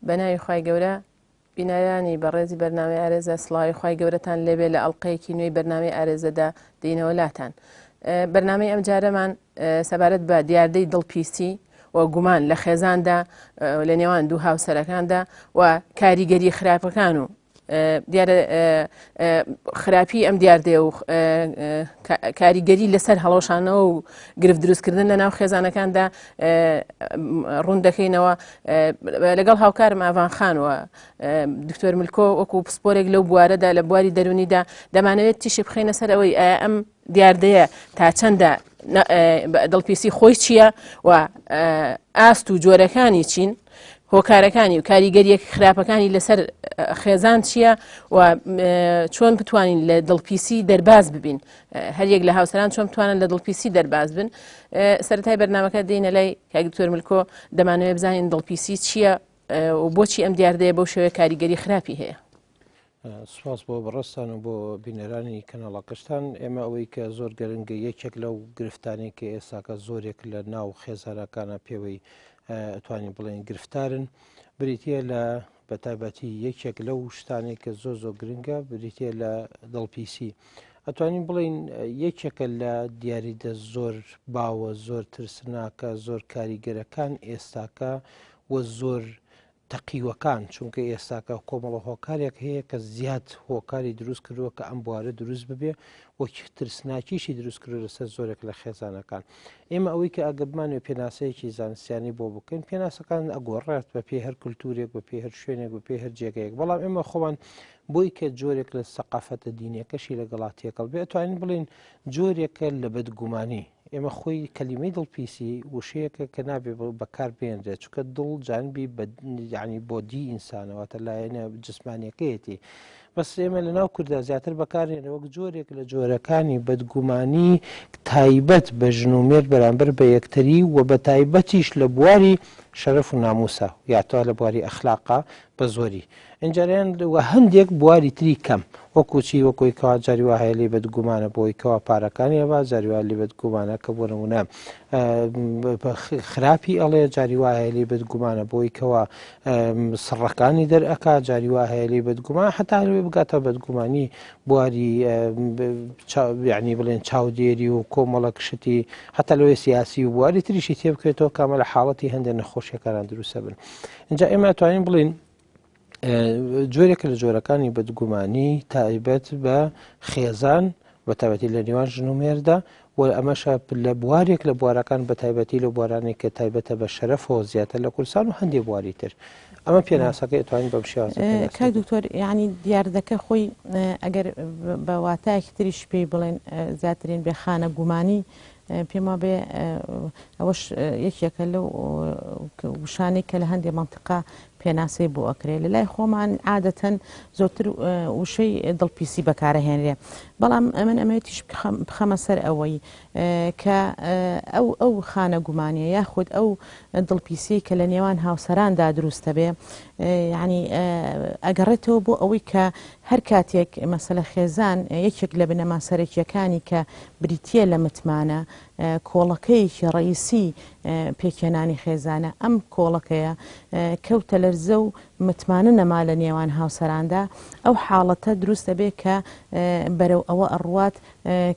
بە ناوی خوای گەورە بینەرانی بەڕێزی بەرنامەی ئارێزە سڵاوی خوای گەورەتان لێبێ لە ئەڵلقەیەکی نوێی بەرنامەی ئارێزەدا دێینەوە لاتان. بەرنامەی ئەمجارەمان سەبارەت بە دیاردەی دڵپیسی و گومان لە خێزاندا لە نێوان دوو هاوسەرەکاندا و کاریگەری خراپەکان و دیارە خراپی ئەم دیاردەیە و کاریگەری لەسەر هەڵۆشانەوە و گرفت دروستکردن لە ناو خێزانەکاندا ڕوون دەکەینەوە لەگەڵ هاوکارم ئاڤان خان و دکتۆر ملکۆ وەکو پسپۆرێک لەو بوارەدا لە بواری دەرونیدا دەمانەوێت تیشی بخینە سەر ئەوەی ئەم دیاردەیە تا چەندە دڵپیسی خۆی چییە و ئاست و جۆرەکانی چین هۆکارەکانی و کاریگەریە خراپەکانی لەسەر خێزان چییە و چۆن بتوانین لە دڵپیسی دەرباز ببین هەریەک لە هاوسەران چۆن بتوانن لە دڵپیسی دەرباز بن سەرای بەرنمەکە دێنە لای کاک دکتۆر ملکۆ دەمانەوێت بزانین دڵپیسی چییە و بۆچی ئەم دیاردەیە بەو شێوەیە کاریگەری خراپی هەیە. سوپاس بۆ بەڕێزتان و بۆ بینەرانی کەناڵەکەشتان. ئێمە ئەوەی کە زۆر گرنگە یەکێک لەو گرفتانەی کە ئێستاکە زۆرێک لە ناو خێزانەکانە پێوەی ئەتوانین بڵێن گرفتارن بریتە لە بە تایبەتی یەکێک لەو شتانەی کە زۆر زۆر گرنگە بریتە لە دڵپیسی ئەتوانین بڵین یەکێکە لە دیاریدە زۆر باوە زۆر ترسناکە زۆر کاریگەرەکان ئێستاکە و زۆر تەقیوەکان، چونکە ئێستاکە کۆمەڵە هۆکارێک هەیە کە زیاد هۆکاری دروست کردووە کە ئەم بوارە دروست ببێ و ترسناکیشی دروست کردو لەسەر زۆرێک لە خێزانەکان. ئێمە ئەوەی کە ئەگە بمانەوێ پێناسەیەکی زانستیانی بۆ بکەین، پێناسەکان ئەگۆڕێت بە پێی هەر کولتوورێک، بە پێی هەر شوێنێک، بە پێی هەر جێگەیەک، بەڵام ئێمە خۆمان بۆی کە جۆرێک لە سەقافەتە دینیەکەشی لەگەڵا تێکەڵ بێ ئەتوانین بڵێین جۆرێکە لە بەدگومانی. ئێمە خۆی کەلیمەی دڵپیسی وشەیەکە کە نابێ بەکار بێنرێت چونکە دڵ جانبی یعنی بۆدی ئینسانە واتە لایەنە جسمانیەکەیەتی بەس ئێمە لە ناو کوردا زیاتر بەکارێنە وەک جۆرێک لە جۆرەکانی بەدگومانی تایبەت بە ژن و مێرد بەرامبەر بە یەکتری و بە تایبەتیش لە بواری شەرەف و ناموسە یاتەوە لە بواری ئەخلاقا بە زۆری ئینجاریان و هەندێک بواری تری کەم وەکو چی وەکوی کەوا جاری وا هەیە لێی بەدگومانە بۆی کەوا پارەکانی ئەبا جاری وا لێی بەدگومانە کە بۆ نمونە خراپی ئەڵێ جاری وا هەیە لێی بەدگومانە بۆی کەوا سڕەکانی دەرئەکا جاری وا هەیە لێی بەدگومان هەتا لەوێ بگاتە بەدگومانی بواری یعنی بڵێن چاودێری و کۆمەڵک شتی هەتا لەوێ سیاسی و بواری تریشی تێبکرێتەوە کامە لە حاڵەتی هەندێک نەخۆشیەکانان دروستە بن اینجا ئێمە توانین بڵین جۆرێکە لە جۆرەکانی بەدگومانی تایبەت بە خێزان بە تایبەتی لە نێوان ژن و مێردا و ئەمەشە لە بوارێک لە بوارەکان بە تایبەتی لە بوارانێک کە تایبەتە بە شەرەفەوە زیاتر لە کوردستان و هەندێک بواری تر ئەمە پێناسەکەی ئەتوانین بەم شێوازە کاک دکتۆر یعنی دیاردەکە خۆی ئەگەر بە واتایەکی تریش پێی بڵێن زیاترین بێخانە گومانی پێم وابێ ئەوەش یەکێکە لەو وشانەی کە لە هەندێ مەنتیقە پێناسەی بۆ ئەکرێ لە لای خۆمان عادەتەن زۆرتر وشەی دڵپیسی بەکارەهێنرێ بەڵام ئەمن ئەمەوێت تیش بخەمە سەر ئەوەی کە ئەو ئەو خانە گومانیە یاخود ئەو دڵپیسی کە لە نێوان هاوسەراندا دروستە بێ یعنی ئەگەڕێتەوە بۆ ئەوەی کە هەر کاتێک مەسەلە خێزان یەکێک لە بنەما سەرەکییەکانی کە بریتییە لە متمانە، کۆڵەکەیەکی ڕەئیسی پێکهێنانی خێزانە، ئەم کۆڵەکەیە کەوتە لەرزە و متمانە نەما لە نێوان هاوسەراندا، ئەو حاڵەتە دروست دەبێت کە بەرەو ئەوە ئەڕوات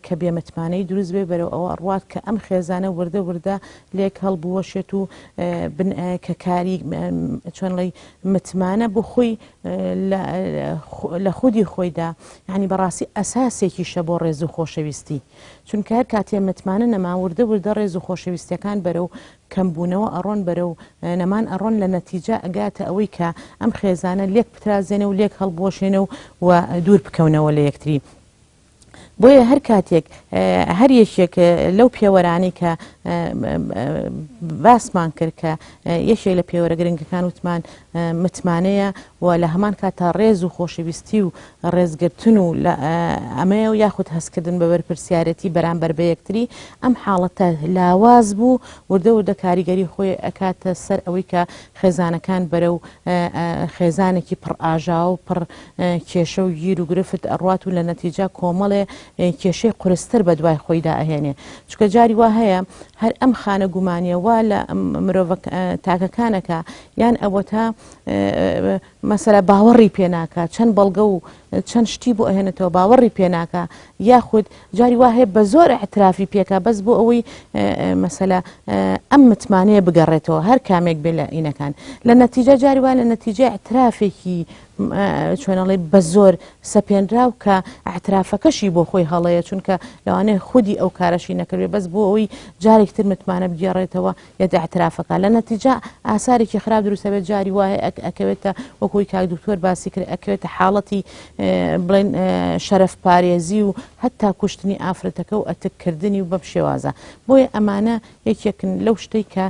کە بێ متمانەیی دروست بێت، بەرەو ئەوە ئەڕوات کە ئەم خێزانە وردە وردە لێک هەڵبوەشێت و کە کاری چۆن ڵێی متمانە بۆ خۆی لە خودی خۆیدا یعنی بەڕاستی ئەساسێکیشە بۆ ڕێز و خۆشەویستی چونکە هەر کاتێ متمانە نەما وردە وردە ڕێز و خۆشەویستیەکان بەرەو کەمبوونەوە ئەڕۆن بەرەو نەمان ئەڕۆن لە نەتیجە ئەگاتە ئەوەی کە ئەم خێزانە لێک بترازێنێ و لێک هەڵبوەشێنێ و و دوور بکەونەوە لە یەکتری. بۆیە هەر کاتێک هەر یەکێک لەو پێوەرانەی کە باسمان کرد کە یەکێک لە پێوەرە گرنگەکان وتمان متمانەیە و لە هەمان کاتا ڕێز و خۆشەویستی و ڕێزگرتن و ئەمەیە و یاخود هەستکردن بە بەرپرسیارەتی بەرامبەر بە یەکتری ئەم حاڵەتە لاواز بوو وردە وردە کاریگەری خۆی ئەکاتە سەر ئەوەی کە خێزانەکان بەرەو خێزانێکی پڕ ئاژاوە و پڕ کێشە و گیر و گرفت ئەڕوات و لە نەتیجە کۆمەڵێ کێشەی قورستر بە دوای خۆیدا ئەهێنێ چونکە جاری وا هەیە هەر ئەم خانە گومانیە وا لە مرۆڤە تاکەکانەکە یان ئەوەتا مەسەلە باوەڕی پێ ناکا چەند بەڵگە و چەند شتی بۆ ئەهێنێتەوە باوەڕی پێ ناکا یاخود جاری وا هەیە بە زۆر اعترافی پێکا بەس بۆ ئەوەی مەسەلە ئەم متمانەیە بگەڕێتەوە هەر کامێک بێ لە ئینەکان لە نەتیجە جاری وا لە نەتیجە اعترافێکی چۆنەڵێ بە زۆر سەپێنراو کە اعترافەکەشی بۆ خۆی هەڵەیە چونکە لەوانەیە خودی ئەو کارەشی نەکردێ بەس بۆ ئەوەی جارێکتر متمانە بگێڕێتەوە یەت ئیعترافەکە لە نەتیجە ئاسارێکی خراپ دروست ئەبێت جاری وایە ئەک ئەکەوێتە وەکوی کاک دکتۆر باسی کرد ئەکەوێتە حاڵەتی بڵێن شەرەف پارێزی و هەتا کوشتنی ئافرەتەکە و ئەتک کردنی و بەم شێوازە بۆیە ئەمانە یەکێکن لەو شتەی کە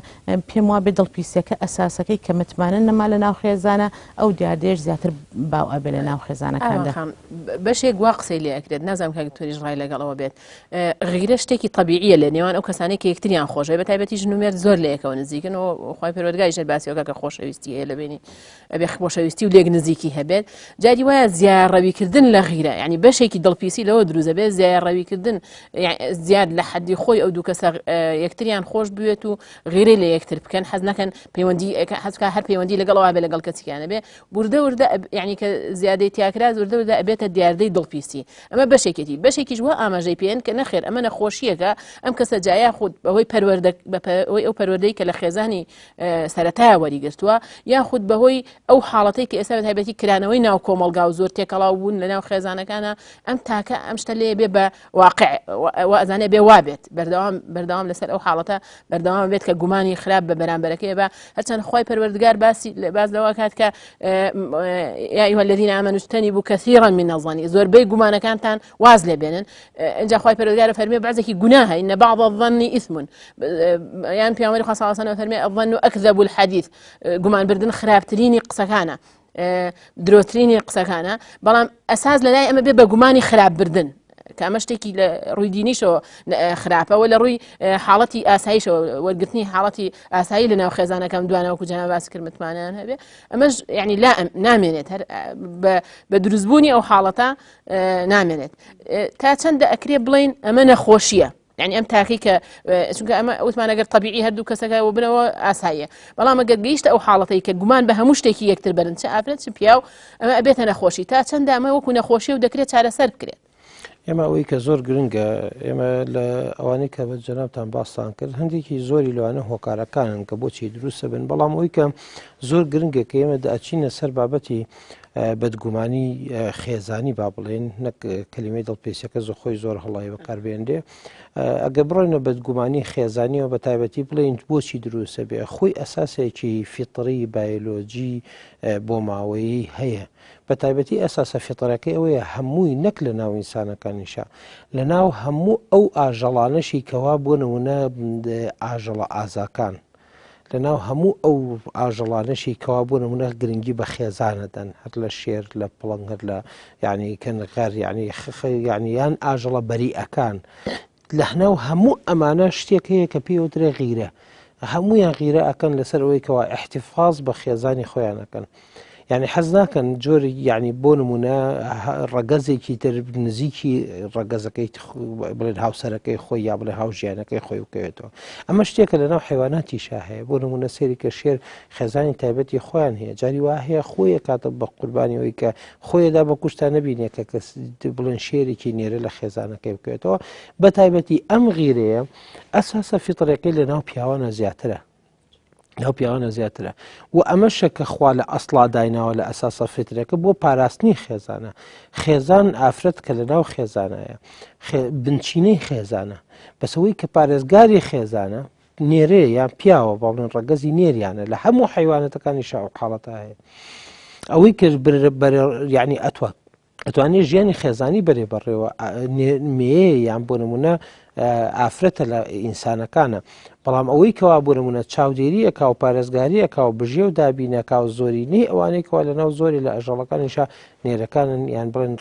پێم وابێ دڵپیسیەکە ئەساسەکەی کە متمانە نەما لە ناو خێزانە ئەو دیاردەیەش زیاتر باو ئەبێ لە ناو خێزانەکاندا. بەشێک وا قسەی لێ ئەکرێت نازانم کاک دکتۆریش ڕای لەگەڵ ئەوە بێت غیرە شتێکی تەبیعیە لە نێوان ئەو کەسانەی کە یەکتریان خۆشەوێت بە تایبەتی ژن و مێرد زۆر لە یەکەوە نزیکن و خوای پەروەردگاریش هەر باسی ئەوکا کە خۆشەویستی هەیە لە بینی ئەبێ خۆشەویستی و لێک نزیکی هەبێت جاری وایە زیاڕەویکردن لە غیرە یعنی بەشێکی دڵپیسی لەوە دروست بێت زیاڕەویکردن زیاد لە حەدی خۆی ئەو دوو کەسە یەکتریان خۆش بوێت و غیرەی لە یەکتر بکەن حەز نەکەن پەیوەندی حەز بکە هەر پەیوەندی لەگەڵ ئەوە بێ لەگەڵ کەسیانە بێ وردە وردە یعنی کە زیادەی تیاکرا وردە وردە ئەبێتە دیاردەی دڵپیسی ئەمە بەشێکێتی بەشێکیش وا ئاماژەی پێن کە نەخێر ئەمە نەخۆشیەکە ئەم کەسە جا یاخود بەهۆی پەروەردە بەهۆی ئەو پەروەردەی کە لە خێزانی سەرەتایە وەریگرتووە یاخود بەهۆی ئەو حاڵەتەی کە ئێستا بە تایبەتی کرانەوەی ناو کۆمەڵگا و زۆر تێکەڵاو بوون لە ناو خێزانەکانە ئەم تاکە ئەم شتە لێ بێ بە واقع وازانێ بێ وابێت بەردەوام بەردەوام لەسەر ئەو حاڵەتە بەردەوام بێت کە گومانی خراپ بە بەرامبەرەکەی بە هەرچەند خی پەروەردگار باسی باز لەوە کات کە یا أيها الذين آمنوا اجتنبوا كثيرا من الظن زۆربەی گومانەکانتان واز لێ بێنن اینجا خی پەروەردگار فەرمی بەعزێکی گوناهە إن بعض الظن إثم یان پیامبەری خوا صلی الله علیه و سلم فەرمی الظن أكذب الحديث گومان بردن خراپترینی قسەکانە درۆترینی قسەکانە بەڵام ئەساس لەلای ئەمە بێ بە گومانی خراپ بردن کە ئەمە شتێکی لە ڕووی دینیشەوە خراپەوە لە ڕووی حاڵەتی ئاساییشەوە وەرگرتنی حاڵەتی ئاسایی لە ناو خێزانەکەم دوانەوەکو جەناب باس کرد متمانەیان هەبێ ئەمەش یعنی لا نامێنێت هەر بە دروستبوونی ئەو حاڵەتە نامێنێت تا چەندە ئەکرێ بڵین ئەمە نەخۆشیە یعنی ئەم تاقی کە چونکە ئەمە وتمان ئەگەر طبیعی هەردوو کەسەکە و بنەوە ئاساییە بەڵام ئەگەر گەیشتە ئەو حاڵەتەی کە گومان بە هەموو شتێکی یەکتر بەرن چ ئافرەت چ پیاو ئەمە ئەبێتە نەخۆشی تا چەندە ئەمە وەکو نەخۆشی و دەکرێت چارەسەر بکرێت. ئێمە ئەوەی کە زۆر گرنگە ئێمە لە ئەوانەی کە بە جەنابتان باستان کرد هەندێکی زۆری لەوانە هۆکارەکانن کە بۆچی دروستە بن بەڵام ئەوی کە زۆر گرنگە کە ئێمە دەچینە سەر بابەتی بەدگومانی خێزانی با بڵێن نەک کەلیمەی دڵپێسیەکە زۆ خۆی زۆر هەڵی بەکاربێنرێ ئەگە بڕۆینە بەدگومانی خێزانیەوە بە تایبەتی بڵێین بۆچی دروستە بێ خۆی ئەساسێکی فیتری بایۆلۆجی بۆ ماوەیی هەیە بە تایبەتی ئەساسە فیترەکەی ئەوەیە هەمووی نەک لە ناو ئینسانەکانیشە لە ناو هەموو ئەو ئاژەڵانەشی کەوا بۆ نمونە ئاژەڵە ئازاکان لەناو هەموو ئەو ئاژەڵانەشی کەوا بۆ نمونە گرنگی بە خێزانە دەن هەر لە شێر لە پڵنگ هەر لە یعنی کەنغەر یعنی یعنی یان ئاژەڵە بەریئەکان لە هەناو هەموو ئەمانە شتێک هەیە کە پێوترێ غیرە هەمویان غیرە ئەکەن لەسەر ئەوەی کەوا احتفاظ بە خێزانی خۆیان ئەکەن یعنی حەز ناکەن جۆری یعنی بۆ نمونە ڕەگەزێکی تر نزیکی ڕەگەزەکەی بڵێن هاوسەرەکەی خۆی یا بڵێ هاوژیانەکەی خۆی بکەوێتەوە ئەمە شتێکە لەناو حیواناتیشا هەیە بۆ نمونە سێری کە شێر خێزانی تایبەتی خۆیان هەیە جاری وا هەیە خۆی کاتە بە قوربانیەوەی کە خۆیدا بە کوشتا نبینێ کە کەس بڵێن شێرێکی نێرە لە خێزانەکەی بکەوێتەوە بە تایبەتی ئەم غیرەیە ئەساسە فیترەکەی لە ناو پیاوانە زیاترە ناو پیاوانە زیاترە و ئەمەشە کە خوا لە ئەسڵا دایناوە لە ئەساسە فیترەکە بۆ پاراستنی خێزانە خێزان ئافرەت کە لە ناو خێزانایە بنچینەی خێزانە بەسەوەی کە پارێزگاری خێزانە نێرێ یان پیاوە باڵێن ڕەگەزی نێریانە لە هەموو حیوانەتەکانی شاو حاڵەتە هەیە ئەوەی کرد بەر یعنی ئەتوات ئەتوانێت ژیانی خێزانی بەرێ بەڕێوە مێ یان بۆ نمونە ئافرەتە لە ئینسانەکانە بەڵام ئەوەی کەوا بۆ نمونە چاودێری ئەکا و پارێزگاری ئەکا و بژێو دابین ئەکا و زۆرینەی ئەوانەی کەوا لەناو زۆری لە ئەژەڵەکانیشا نێرەکانن یان بڵێن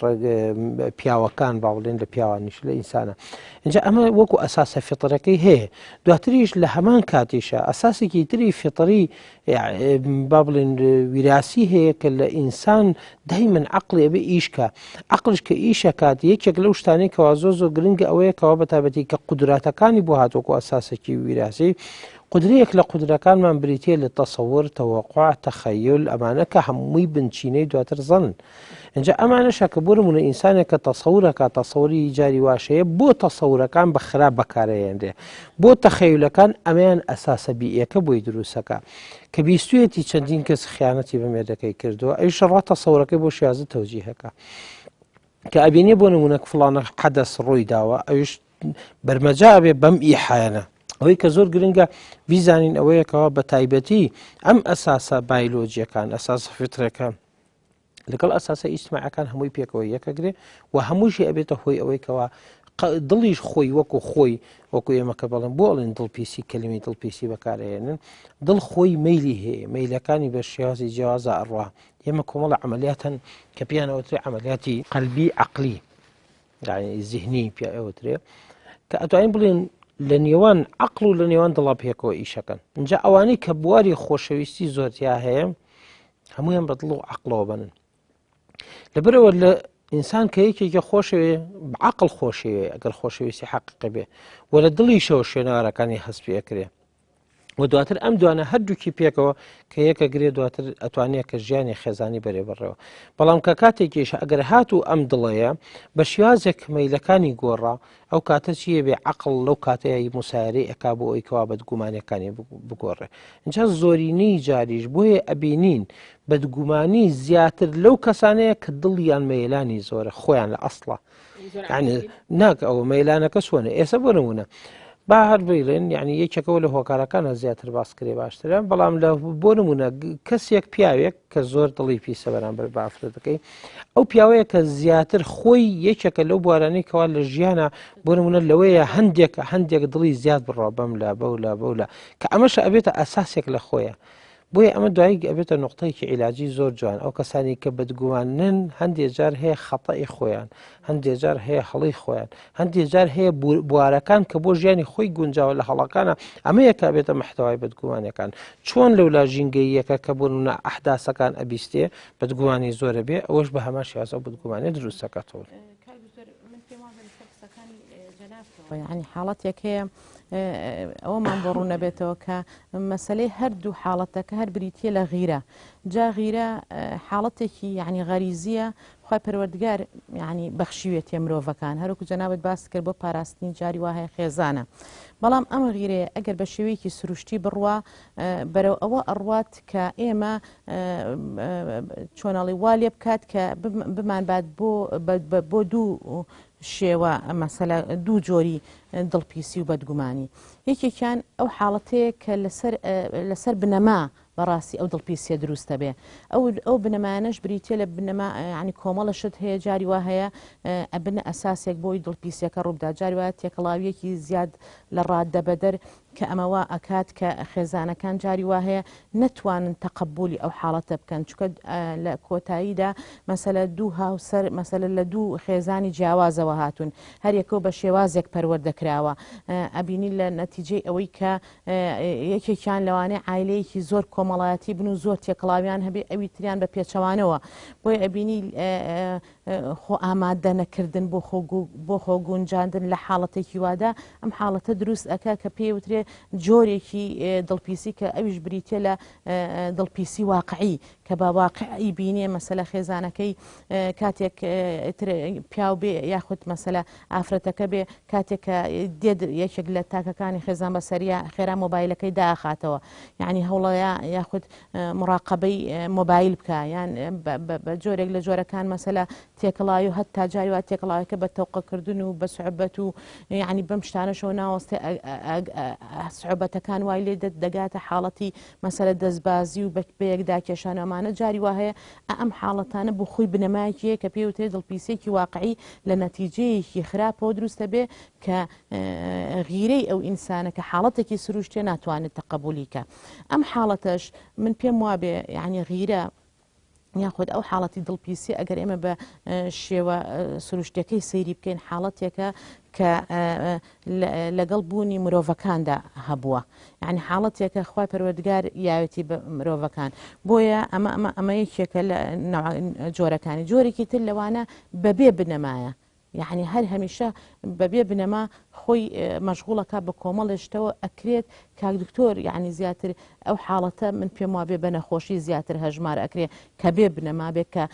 پیاوەکان با بڵێن لە پیاوانیش لە ئینسانە اینجا ئەمە وەکو ئەساسە فطرەکەی هەیە دواتریش لە هەمان کاتیشە ئەساسێکی تری فطری با بڵێن ویراسی هەیە کە لە ئینسان دایمەن عقلی ئەبێ ئیشکە عقلش کە ئیشەکات یەکێک لەو شتانەی کەوا زۆر زۆر گرنگە ئەوەیە کەوا بە تایبەتی کە قودراتەکانی بۆ هاتووەکو ئەساسێکی ویراسی قودرەیەک لە قودرەکانمان بریتیە لە تەسەور، تەوەقوع، تەخەیول، ئەمانە کە هەمووی بنچینەی دواتر زەنن. ئینجا ئەمانەشە کە بۆ نمونە ئینسانێک کە تەسەورەکە تەسەوری جاری واشەیە بۆ تەسەورەکان بە خراپ بەکارەیەنرێ بۆ تەخەیولەکان ئەمەیان ئەساسە بیئەکە بۆی دروستەکە کە بیستویەتی چەندین کەس خیانەتی بە مێردەکەی کردووە ئەویش ڕا تەسەورەکەی بۆ شیازە تەوجیهەکە کە ئەبینێ بۆ نمونە فڵانە حەدەس ڕووی داوە ئەویش بەرمەجا ئەبێ بەم ئیحایەنە ئەوەی کە زۆر گرنگە بیزانین ئەوەیەکەوە بە تایبەتی ئەم ئەساسە بایلۆجیەکان ئەساس فطرەکە لەگەڵ ئەساسە ئیجتماعەکان هەمووی پێکەوە یەکەگرێ و هەمووشی ئەبێتە هۆی ئەوەی کەوا دڵیش خۆی وەکو خۆی وەکو ئێمە کە بەڵێن بۆ ئەڵێن دڵپیسی کەلمی دڵپیسی بەکارهێنن دڵ خۆی مەلی هەیە مەیلەکانی بە شێوازی جیاوازە ئەڕوا ئێمە کۆمەڵە عملیات هەن کە پێیان ئەوترێ عملیاتی قەلبی عقلی یعنی زیهنی پێ ئەوترێ کە ئەتوانین بڵێن لە نێوان عقل و لە نێوان دڵا پێکەوە ئیشەکەن اینجا ئەوانەی کە بواری خۆشەویستی زۆرتیا هەیە هەمویان بە دڵ و عقلەوە بنن لەبەرەوە لە ئینسان کە یەکێکی خۆشەوێ عقل خۆشەوێ ئەگەر خۆشەویستی حەقیقی بێ و لە دڵیشەوە شوێنەوارەکانی هەست پێکرێ و دواتر ئەم دوانە هەردووکی پێکەوە کە یەکە گرێ دواتر ئەتوانێت کە ژیانی خێزانی بەرێ بڕێەوە بەڵام کە کاتێکیش ئەگەر هات و ئەم دڵەیە بە شێوازێک مەیلەکانی گۆڕا ئەو کاتە چیە بێ عقل لەو کاتەیە مسایرەی ئەک بۆ ئەوی کەوا بەدگومانەکانی بگۆڕێ اینجا زۆرینەی جاریش بۆیە ئەبینین بەدگومانی زیاتر لەو کەسانەیە کە دڵیان مەیلانی زۆرە خۆیان لە ئەسڵە یعنی ناک ئەوە مەیلانەکە چۆنە ئێستا بۆ نمونە با هەر بڵێن یعنی یەکێکەوە لە هۆکارەکانە زیاتر باس کرێ باشترە بەڵام لە بۆ نمونە کەسێک پیاوێک کە زۆر دڵی پیسە بەرامبەر بە ئافرەتەکەی ئەو پیاوەیە کە زیاتر خۆی یەکێکە لەو بوارانەی کەوا لە ژیانە بۆ نمونە لەوەیە هەندێک هەندێک دڵی زیاد بڕە بەم لا بەو لا بەو لا کە ئەمەش ئەبێتە ئەساسێک لە خۆیە بۆیە ئەمە دوایی ئەبێتە نوقتەیەکی عیلاجی زۆر جوان، ئەو کەسانی کە بەدگومانن هەندێ جار هەیە خەتەئی خۆیان، هەندێ جار هەیە هەڵەی خۆیان، هەندێ جار هەیە بوارەکان کە بۆ ژیانی خۆی گونجاوە لە هەڵەکانە، ئەمەیە کە ئەبێتە محتەوای بەدگومانەکان. چۆن لەولا ژینگەییەکە کە بۆ نمونە ئەحداسەکان ئەبیستێ بەدگومانی زۆرە بێ، ئەوەش بە هەمان شێواز ئەو بەدگومانیە دروست دەکاتەوە. کاک دکتۆر من پێم وابێ لەسەر قسەکانی جەنابتەوە یانی حاڵەتێک هەیە ئەوەمان بۆ ڕوون نەبێتەوە کە مەسەلەی هەردوو حاڵەتەکە هەر بریتیە لە غیرە جا غیرە حاڵەتێکی یعنی غەریزیە خی پەروەردگار یعنی بەخشیوێتیە مرۆڤەکان هەروکو جەنابەت باس کرد بۆ پاراستنی جاری وا هەیە خێزانە بەڵام ئەم غیرەیە ئەگەر بە شێوەیەکی سروشتی بڕوا بەرەو ئەوە ئەڕوات کە ئێمە چۆناڵی وا لێ بکات کە بمانبات بۆ بۆ دوو شێوە مەسەلە دوو جۆری دڵپیسی و بەدگومانی یەکێکیان ئەو حاڵەتەیە کە لەسەر لەسەر بنەما بەڕاستی ئەو دڵپیسیە دروستە بێ ئەو ئەو بنەمایانەش بریتە لە بنەما ینی کۆمەڵە شت هەیە جاری وا هەیە ئەبنە ئەساسێک بۆی دڵپیسیەکە ڕووبدا جاری وایە تێکەڵاویەکی زیاد لە ڕاددە بەدەر کە ئەمە وا ئەکات کە خێزانەکان جاری وا هەیە نەتوانن تەقەبولی ئەو حاڵەتە بکەن چونکە لە کۆتاییدا مەسەلە دوو هاوسەر مەسەلە لە دوو خێزانی جیاوازەوە هاتوون هەر یەکەو بە شێوازێک پەروەردە کراوە ئەبینی لە نەتیجەی ئەوەی کە یەکێکیان لەوانەیە عایلەیەکی زۆر کۆمەڵایەتی بن و زۆر تێکەڵاویان هەبێ ئەوی تریان بە پێچەوانەوە بۆیە ئەبینی خۆ ئامادە نەکردن بۆ خۆ بۆ خۆ گونجاندن لە حاڵەتێکی وادا ئەم حاڵەتە دروست ئەکا کە پێی وترێ جۆرێکی دڵپیسی کە ئەویش بریتە لە دڵپیسی واقعی کە بە واقعی بینێ مەسەلە خێزانەکەی کاتێک پیاو بێ یاخود مەسەلە ئافرەتەکە بێ کاتێک کە دێت یەکێک لە تاکەکانی خێزان بە سەریا خێرا مۆبایلەکەی داخاتەوە یعنی هەوڵەیە یاخود مڕاقەبەی مۆبایل بکە یان بە جۆرێک لە جۆرەکان مەسەلە تێکەڵاوی و هەتا جاری وا تێکەڵاوەکە بە تەوقەکردن و بە سوعبەت و یعنی بەم شتانەشەوە ناوەستێ سوعبەتەکان وای لێ دەگاتە حاڵەتی مەسەلە دەستبازی و بەیەکدا کێشانەوەمانە. ئەمانە جاری وا هەیە ئە ئەم حاڵەتانە بۆ خۆی بنەمایەکی هەیە کە پێی وترێ دڵپیسیەکی واقعی لە نەتیجەیەکی خراپەوە دروست دەبێ کە غیرەی ئەو ئینسانە کە حاڵەتێکی سروشتیە ناتوانێت تەقەبولی کە ئەم حاڵەتەش من پێم وابێ یعنی غیرە یاخود ئەو حاڵەتی دڵپیسی ئەگەر ئێمە بە شێوە سروشتەکەی سەیری بکەین حاڵەتێکە کە لەگەڵ بوونی مرۆڤەکاندا هەبووە یعنی حاڵەتێکە خوای پەروەردگار یاوێتی بە مرۆڤەکان بۆیە ئەمە ئەمە ئەمە یەکێکە لە جۆرەکانی جۆرێکی تر لەوانە بەبێ بنەمایە یعنی هەر هەمیشە بەبێ بنەما خۆی مەشغوڵەکە بە کۆمەڵێ شتەوە ئەکرێت کاک دکتۆر یعنی زیاتر ئەو حاڵەتە من پێم وابێ بە نەخۆشی زیاتر هەژمار ئەکرێ کە بێ بنەما بێ کە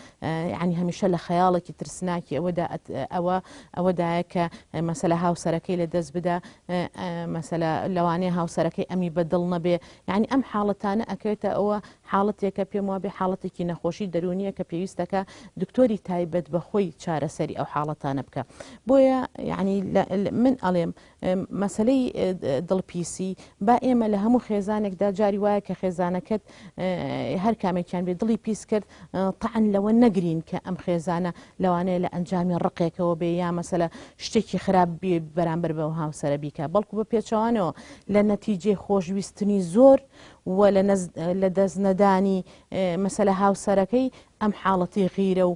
یعنی هەمیشە لە خەیاڵێکی ترسناکی ئەوەدا ئەوە ئەوەدایە کە مەسەلە هاوسەرەکەی لە دەست بدا مەسەلە لەوانەیە هاوسەرەکەی ئەمی بە دڵ نەبێ یعنی ئەم حاڵەتانە ئەکەوێتە ئەوە حاڵەتێکە پێم وابێ حاڵەتێکی نەخۆشی دەروونیە کە پێویستەکە دکتۆری تایبەت بە خۆی چارەسەری ئەو حاڵەتانە بکە بۆیە یعنی من ئەڵێم مەسەلەی دڵپیسی با ئێمە لە هەموو خێزانێکدا جاری وایە کە خێزانەکەت هەر کامێکیان بێ دڵی پیس کرد تەعن لەوە نەگرین کە ئەم خێزانە لەوانەیە لە ئەنجامی ڕقێکەوە بێ یا مەسەلە شتێکی خراپ بێ بەرامبەر بەو هاوسەرە بیکە بەڵکو بە پێچەوانەوە لە نەتیجەی خۆشویستنی زۆر و لە دەست نەدانی مەسەلە هاوسەرەکەی ئەم حاڵەتی غیرە و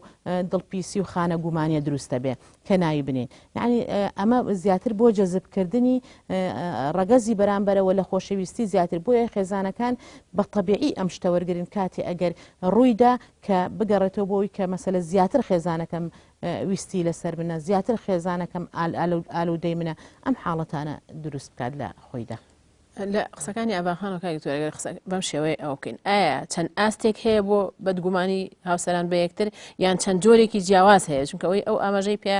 دڵپیسی و خانە گومانیە دروستە بێ کە ناوی بنێین یعنی ئەمە زیاتر بۆ جەزبکردنی ڕەگەزی بەرامبەرەوە لە خۆشەویستی زیاتر بۆیە خێزانەکان بە تەبیعی ئەم شتە وەرگن کاتی ئەگەر ڕوویدا کە بگەڕێتەوە بۆی کە مەسەلە زیاتر خێزانەکەم ویستی لەسەر منە زیاتر خێزانەکەم ئالوودەی منە ئەم حاڵەتانە دروست بکات لە خۆیدا. لە قسەکانی ئاڤان خان و کاک دکتۆر ئەگەر قسە بەم شێوەیە ئەوە بکەین ئایا چەند ئاستێک هەیە بۆ بەدگومانی هاوسەران بە یەکتر یان چەند جۆرێکی جیاواز هەیە چونکە ئەوەی ئەو ئاماژەی پێ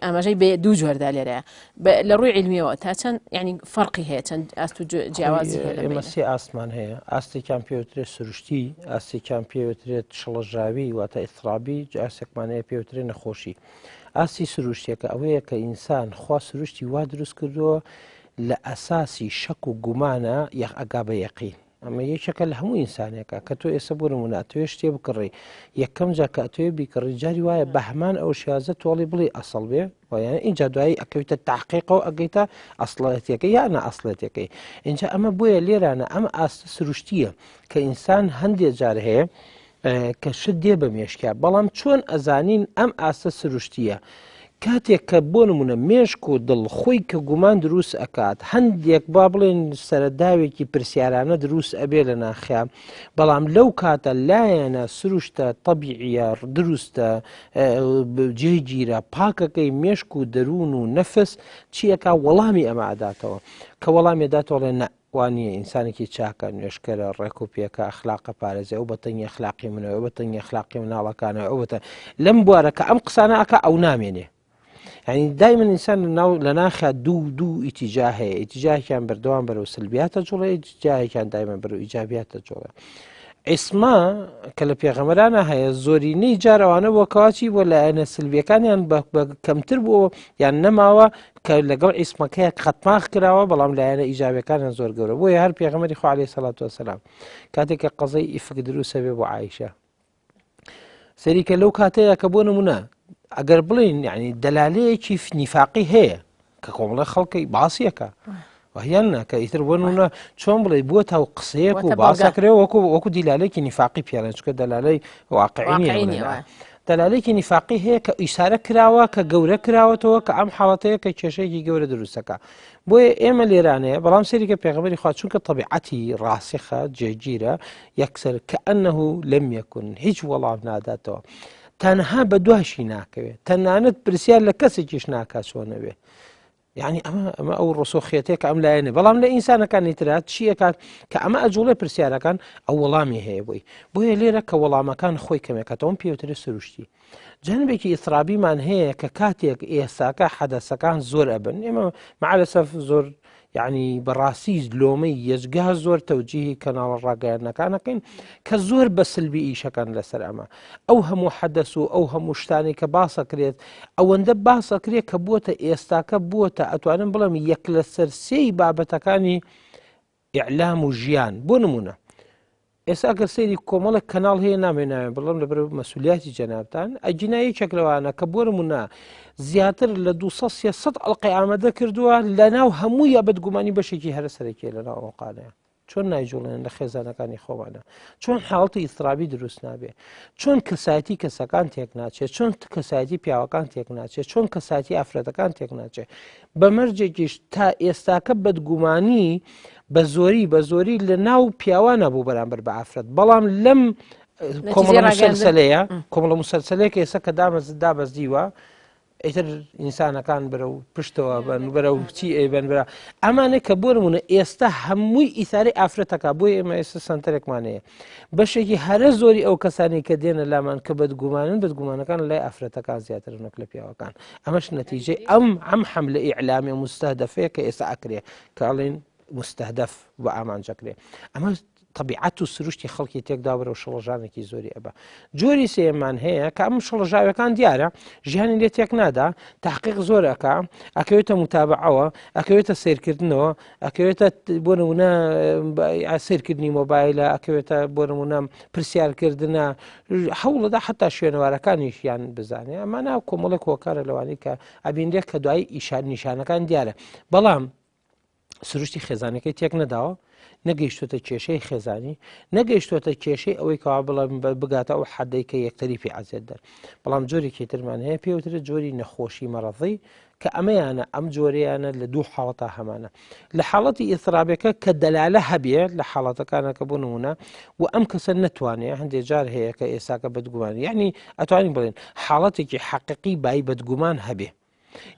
ئاماژەی بێ دوو جۆردا لێرەیە لە ڕووی علمیەوە تا چەند ینی فەرقی هەیە چەند ئاست و جیاوازی هەیە ئێمە سێ ئاستمان هەیە ئاستێکیان پێوترێت سروشتی ئاستێکیان پێوترێت شڵەژاوی واتە ئیسرابی ئاستێکمان هەیە پێوترێت نەخۆشی ئاستی سروشتیەکە ئەوەیە کە ئینسان خوا سروشتی وا دروست کردووە لە ئەساسی شەک و گومانە یەخ ئەگا بە یەقین ئەمە یەکێکە لە هەموو ئینسانێکە کە تۆ ئێستا بۆ نمونە ئەتەوێ شتێ بکڕی یەکەم جا کە ئەتەوێ بیکڕی جاری وایە بە هەمان ئەو شێوازە تۆڵی بڵی ئەسڵ بێ وایە اینجا دوایی ئەکەویتە تاقیقەوە ئەگەیتە ئەسڵەتەکەی یا نە ئەسڵەتەکەی اینجا ئەمە بۆیە لێرانە ئەم ئاستە سروشتیە کە ئینسان هەندێ جار هەیە کە شت دێ بە مێشکیا بەڵام چۆن ئەزانین ئەم ئاستە سروشتیە کاتێک کە بۆ نمونە مێشک و دڵ خۆی کە گومان دروست ئەکات هەندێک با بڵێن سەرەداوێکی پرسیارانە دروست ئەبێ لە ناخیا بەڵام لەو کاتە لایەنە سروشتە طبیعیە دروستە جێگیرە پاکەکەی مێشک و دەروون و نەفس چیەکە وەڵامی ئەمە ئەداتەوە کە وەڵامی داتۆڵێ نە وا نییە ئینسانێکی چاکە نوێژکەرە ڕێک و پێکە ئەخلاقە پارێزێ ئەو بەتەنگی ئەخلاقی منەوە ئەو بەتەنگی ئەخلاقی مناڵەکانەوە ئەو بەتە لەم بوارە کە ئەم قسانە ئەکا ئەو نامێنێ یعنی دایمن ئینسان لە ناو لە ناخیا دوو دوو ئیتیجا هەیە ئیتیجاهێکیان بەردەوام بەرەو سلبیاتە جوڵێ ئیتیجاهێکیان دایمە بەرەو ئیجابیاتە جوڵێ عیسما کە لە پێغەمبەرانە هەیە زۆرینەی جار ئەوانە بۆ کەواچی بۆ لایەنە سلبیەکانیان بە کەمتر بووە یان نەماوە کە لەگەڵ عیسمەکەیە قەتماخ کراوە بەڵام لایەنە ئیجابەکانیان زۆر گەورە بۆیە هەر پێغەمبەری خوا عەلەیهی سەڵات وەسەلام کاتێک کە قەزەی ئیفک دروستە بێ بۆ عایشە سەری کە لەو کاتەیە کە بۆ نمونە ئەگەر بڵین یعنی دەلالەیەکی نیفاقی هەیە کە کۆمەڵە خەڵکی باسیەکە وهیان کە ئیتر بۆ نمونە چۆن بڵێ بووە تا و قسەیەک و باسەکرێ وەکو وەکو دیلالێکی نیفاقی پیاڵێن چکە دەلالەی واقعی نیە دەلالێکی نیفاقی هەیە کە ئیسارە کراوە کە گەورە کراوەتەوە کە ئەم حاڵەتەیە کە کێشەیەکی گەورە دروستەکە بۆیە ئێمە لێرانەیە بەڵام سەریکە پێغەمبەری خوا چونکە تەبیعەتی ڕاسخە جێگیرە یەکسەر کە ئەنه لم یەکن هیچ وەڵام ناداتەوە تەنها بە دواشی ناکەوێت تەنانەت پرسیار لە کەسێکیش ناکات چۆنەوێ یعنی ئەمە ئەمە ئەو ڕسۆخێتێک کە ئەم لایەنە بەڵام لە ئینسانەکانی تررا چیەکات کە ئەمە ئەجوڵێ پرسیارەکان ئەو وەڵامی هەیە بۆی بۆیە لێرە کە وەڵامەکان خۆی کەمێکەتەوەم پێوترە سروشتی جەنبێکی ئیسرابیمان هەیە کە کاتێک ئێساکە حەدەسەکان زۆر ئەبن ئێمە معلەسەف زۆر یعنی بەڕاستی لۆمەی یەجگا زۆر تەوجیهی کەناڵە ڕاگەیاندنەکانەکەین کە زۆر بە سلبی ئیشەکان لەسەر ئەمە ئەو هەموو حەدەس و ئەو هەموو شتانی کە باسەکرێت ئەوەندە باسەکرێت کە بووەتە ئێستاکە بووەتە ئەتوانم بڵێم یەک لەسەر سێی بابەتەکانی ئیعلام و ژیان بۆ نمونە. ئێستا ئەگەر سەیری کۆمەڵێک کەناڵ هەیە نامێ ناوێن بڵم لەبەر مەسولیاتی جەنابتان ئەگینا یەکێک لەوانە کە بۆ نمونە زیاتر لە 200 300 ئەڵلقەی ئامادە کردووە لە ناو هەموو یا بەدگومانی بەشێکی هەرە سەرەکیە لە ناو ئەڵقانەیە چۆن نایجوڵێن لە خێزانەکانی خۆمانە چۆن حاڵەتی ئیسرابی دروست نابێ چۆن کەسایەتی کەسەکان تێک ناچێت چۆن کەسایەتی پیاوەکان تێک ناچێت چۆن کەساتی ئافرەتەکان تێک ناچێت بە مەرجێکیش تا ئێستاکە بەدگومانی بە زۆری بە زۆری لە ناو پیاوانە بوو بەرامبەر بە ئافرەت بەڵام لەم کۆمەڵە مسلسلەیە کۆمەڵە مسلسلەیەک ئێستا کە دامەز دابەزیوە ئیتر ئینسانەکان بەرە و پشتەوە بن بەرە و چی ئەیبەن برا ئەمانە کە بۆ نمونە ئێستا هەمووی ئیثاری ئافرەتەکە بۆی ئێمە ئێستا سنتەرێکمان هەیە بەشێکی هەرە زۆری ئەو کەسانی کە دێنە لامان کە بەدگومانن بەدگومانەکان لای ئافرەتەکان زیاتر نەک لە پیاوەکان ئەمەش نەتیجەی ئەم ئەم حملە ئیعلامی مستهدفەیە کە ئێستا ئەکرێ کە ئەڵێن مستهدف بە ئامانجەکرێ ئەمە طبیعەت و سروشتی خەڵکی تێکدا بەرەو شڵەژانێکی زۆری ئەبا جۆری سێمان هەیە کە ئەم شڵەژاوەکان دیارە ژیانی لێ تێک نادا تحقیق زۆر ئەکا ئەکەوێتە متابعەوە ئەکەوێتە سیرکردنەوە ئەکەوێتە بۆ نمونە سیرکردنی مۆبایلە ئەکەوێتە بۆ نمونە پرسیارکردە هەوڵەدا حتا شوێنەوارەکانیشیان بزانێ ئەمانە کۆمەڵێک هۆکارە لەوانەی کە ئەبینرێت کە دوای ئیشان نیشانەکان دیارە بەڵام سروشتی خێزانەکەی تێک نەداوە نەگەیشتوتە کێشەی خێزانی نەگەیشتوتە کێشەی ئەوەی کەوا بڵێم بگاتە ئەو حەدەی کە یەکتری پێ عەزێت دەن بەڵام جۆرێکی ترمان هەیە پێوترە جۆری نەخۆشی مەڕەزی کە ئەمەیانە ئەم جۆریانە لە دوو حاڵەتا هەمانە لە حاڵەتی ئیسرابەکە کە دەلالە هەبێ لە حاڵەتەکانە کە بۆ نمونە و ئەم کەسە نەتوانێت هەندێک جار هەیە کە ئێساکە بەدگومان یعنی ئەتوانین بڵێن حاڵەتێکی حەقیقی بای بەدگومان هەبێ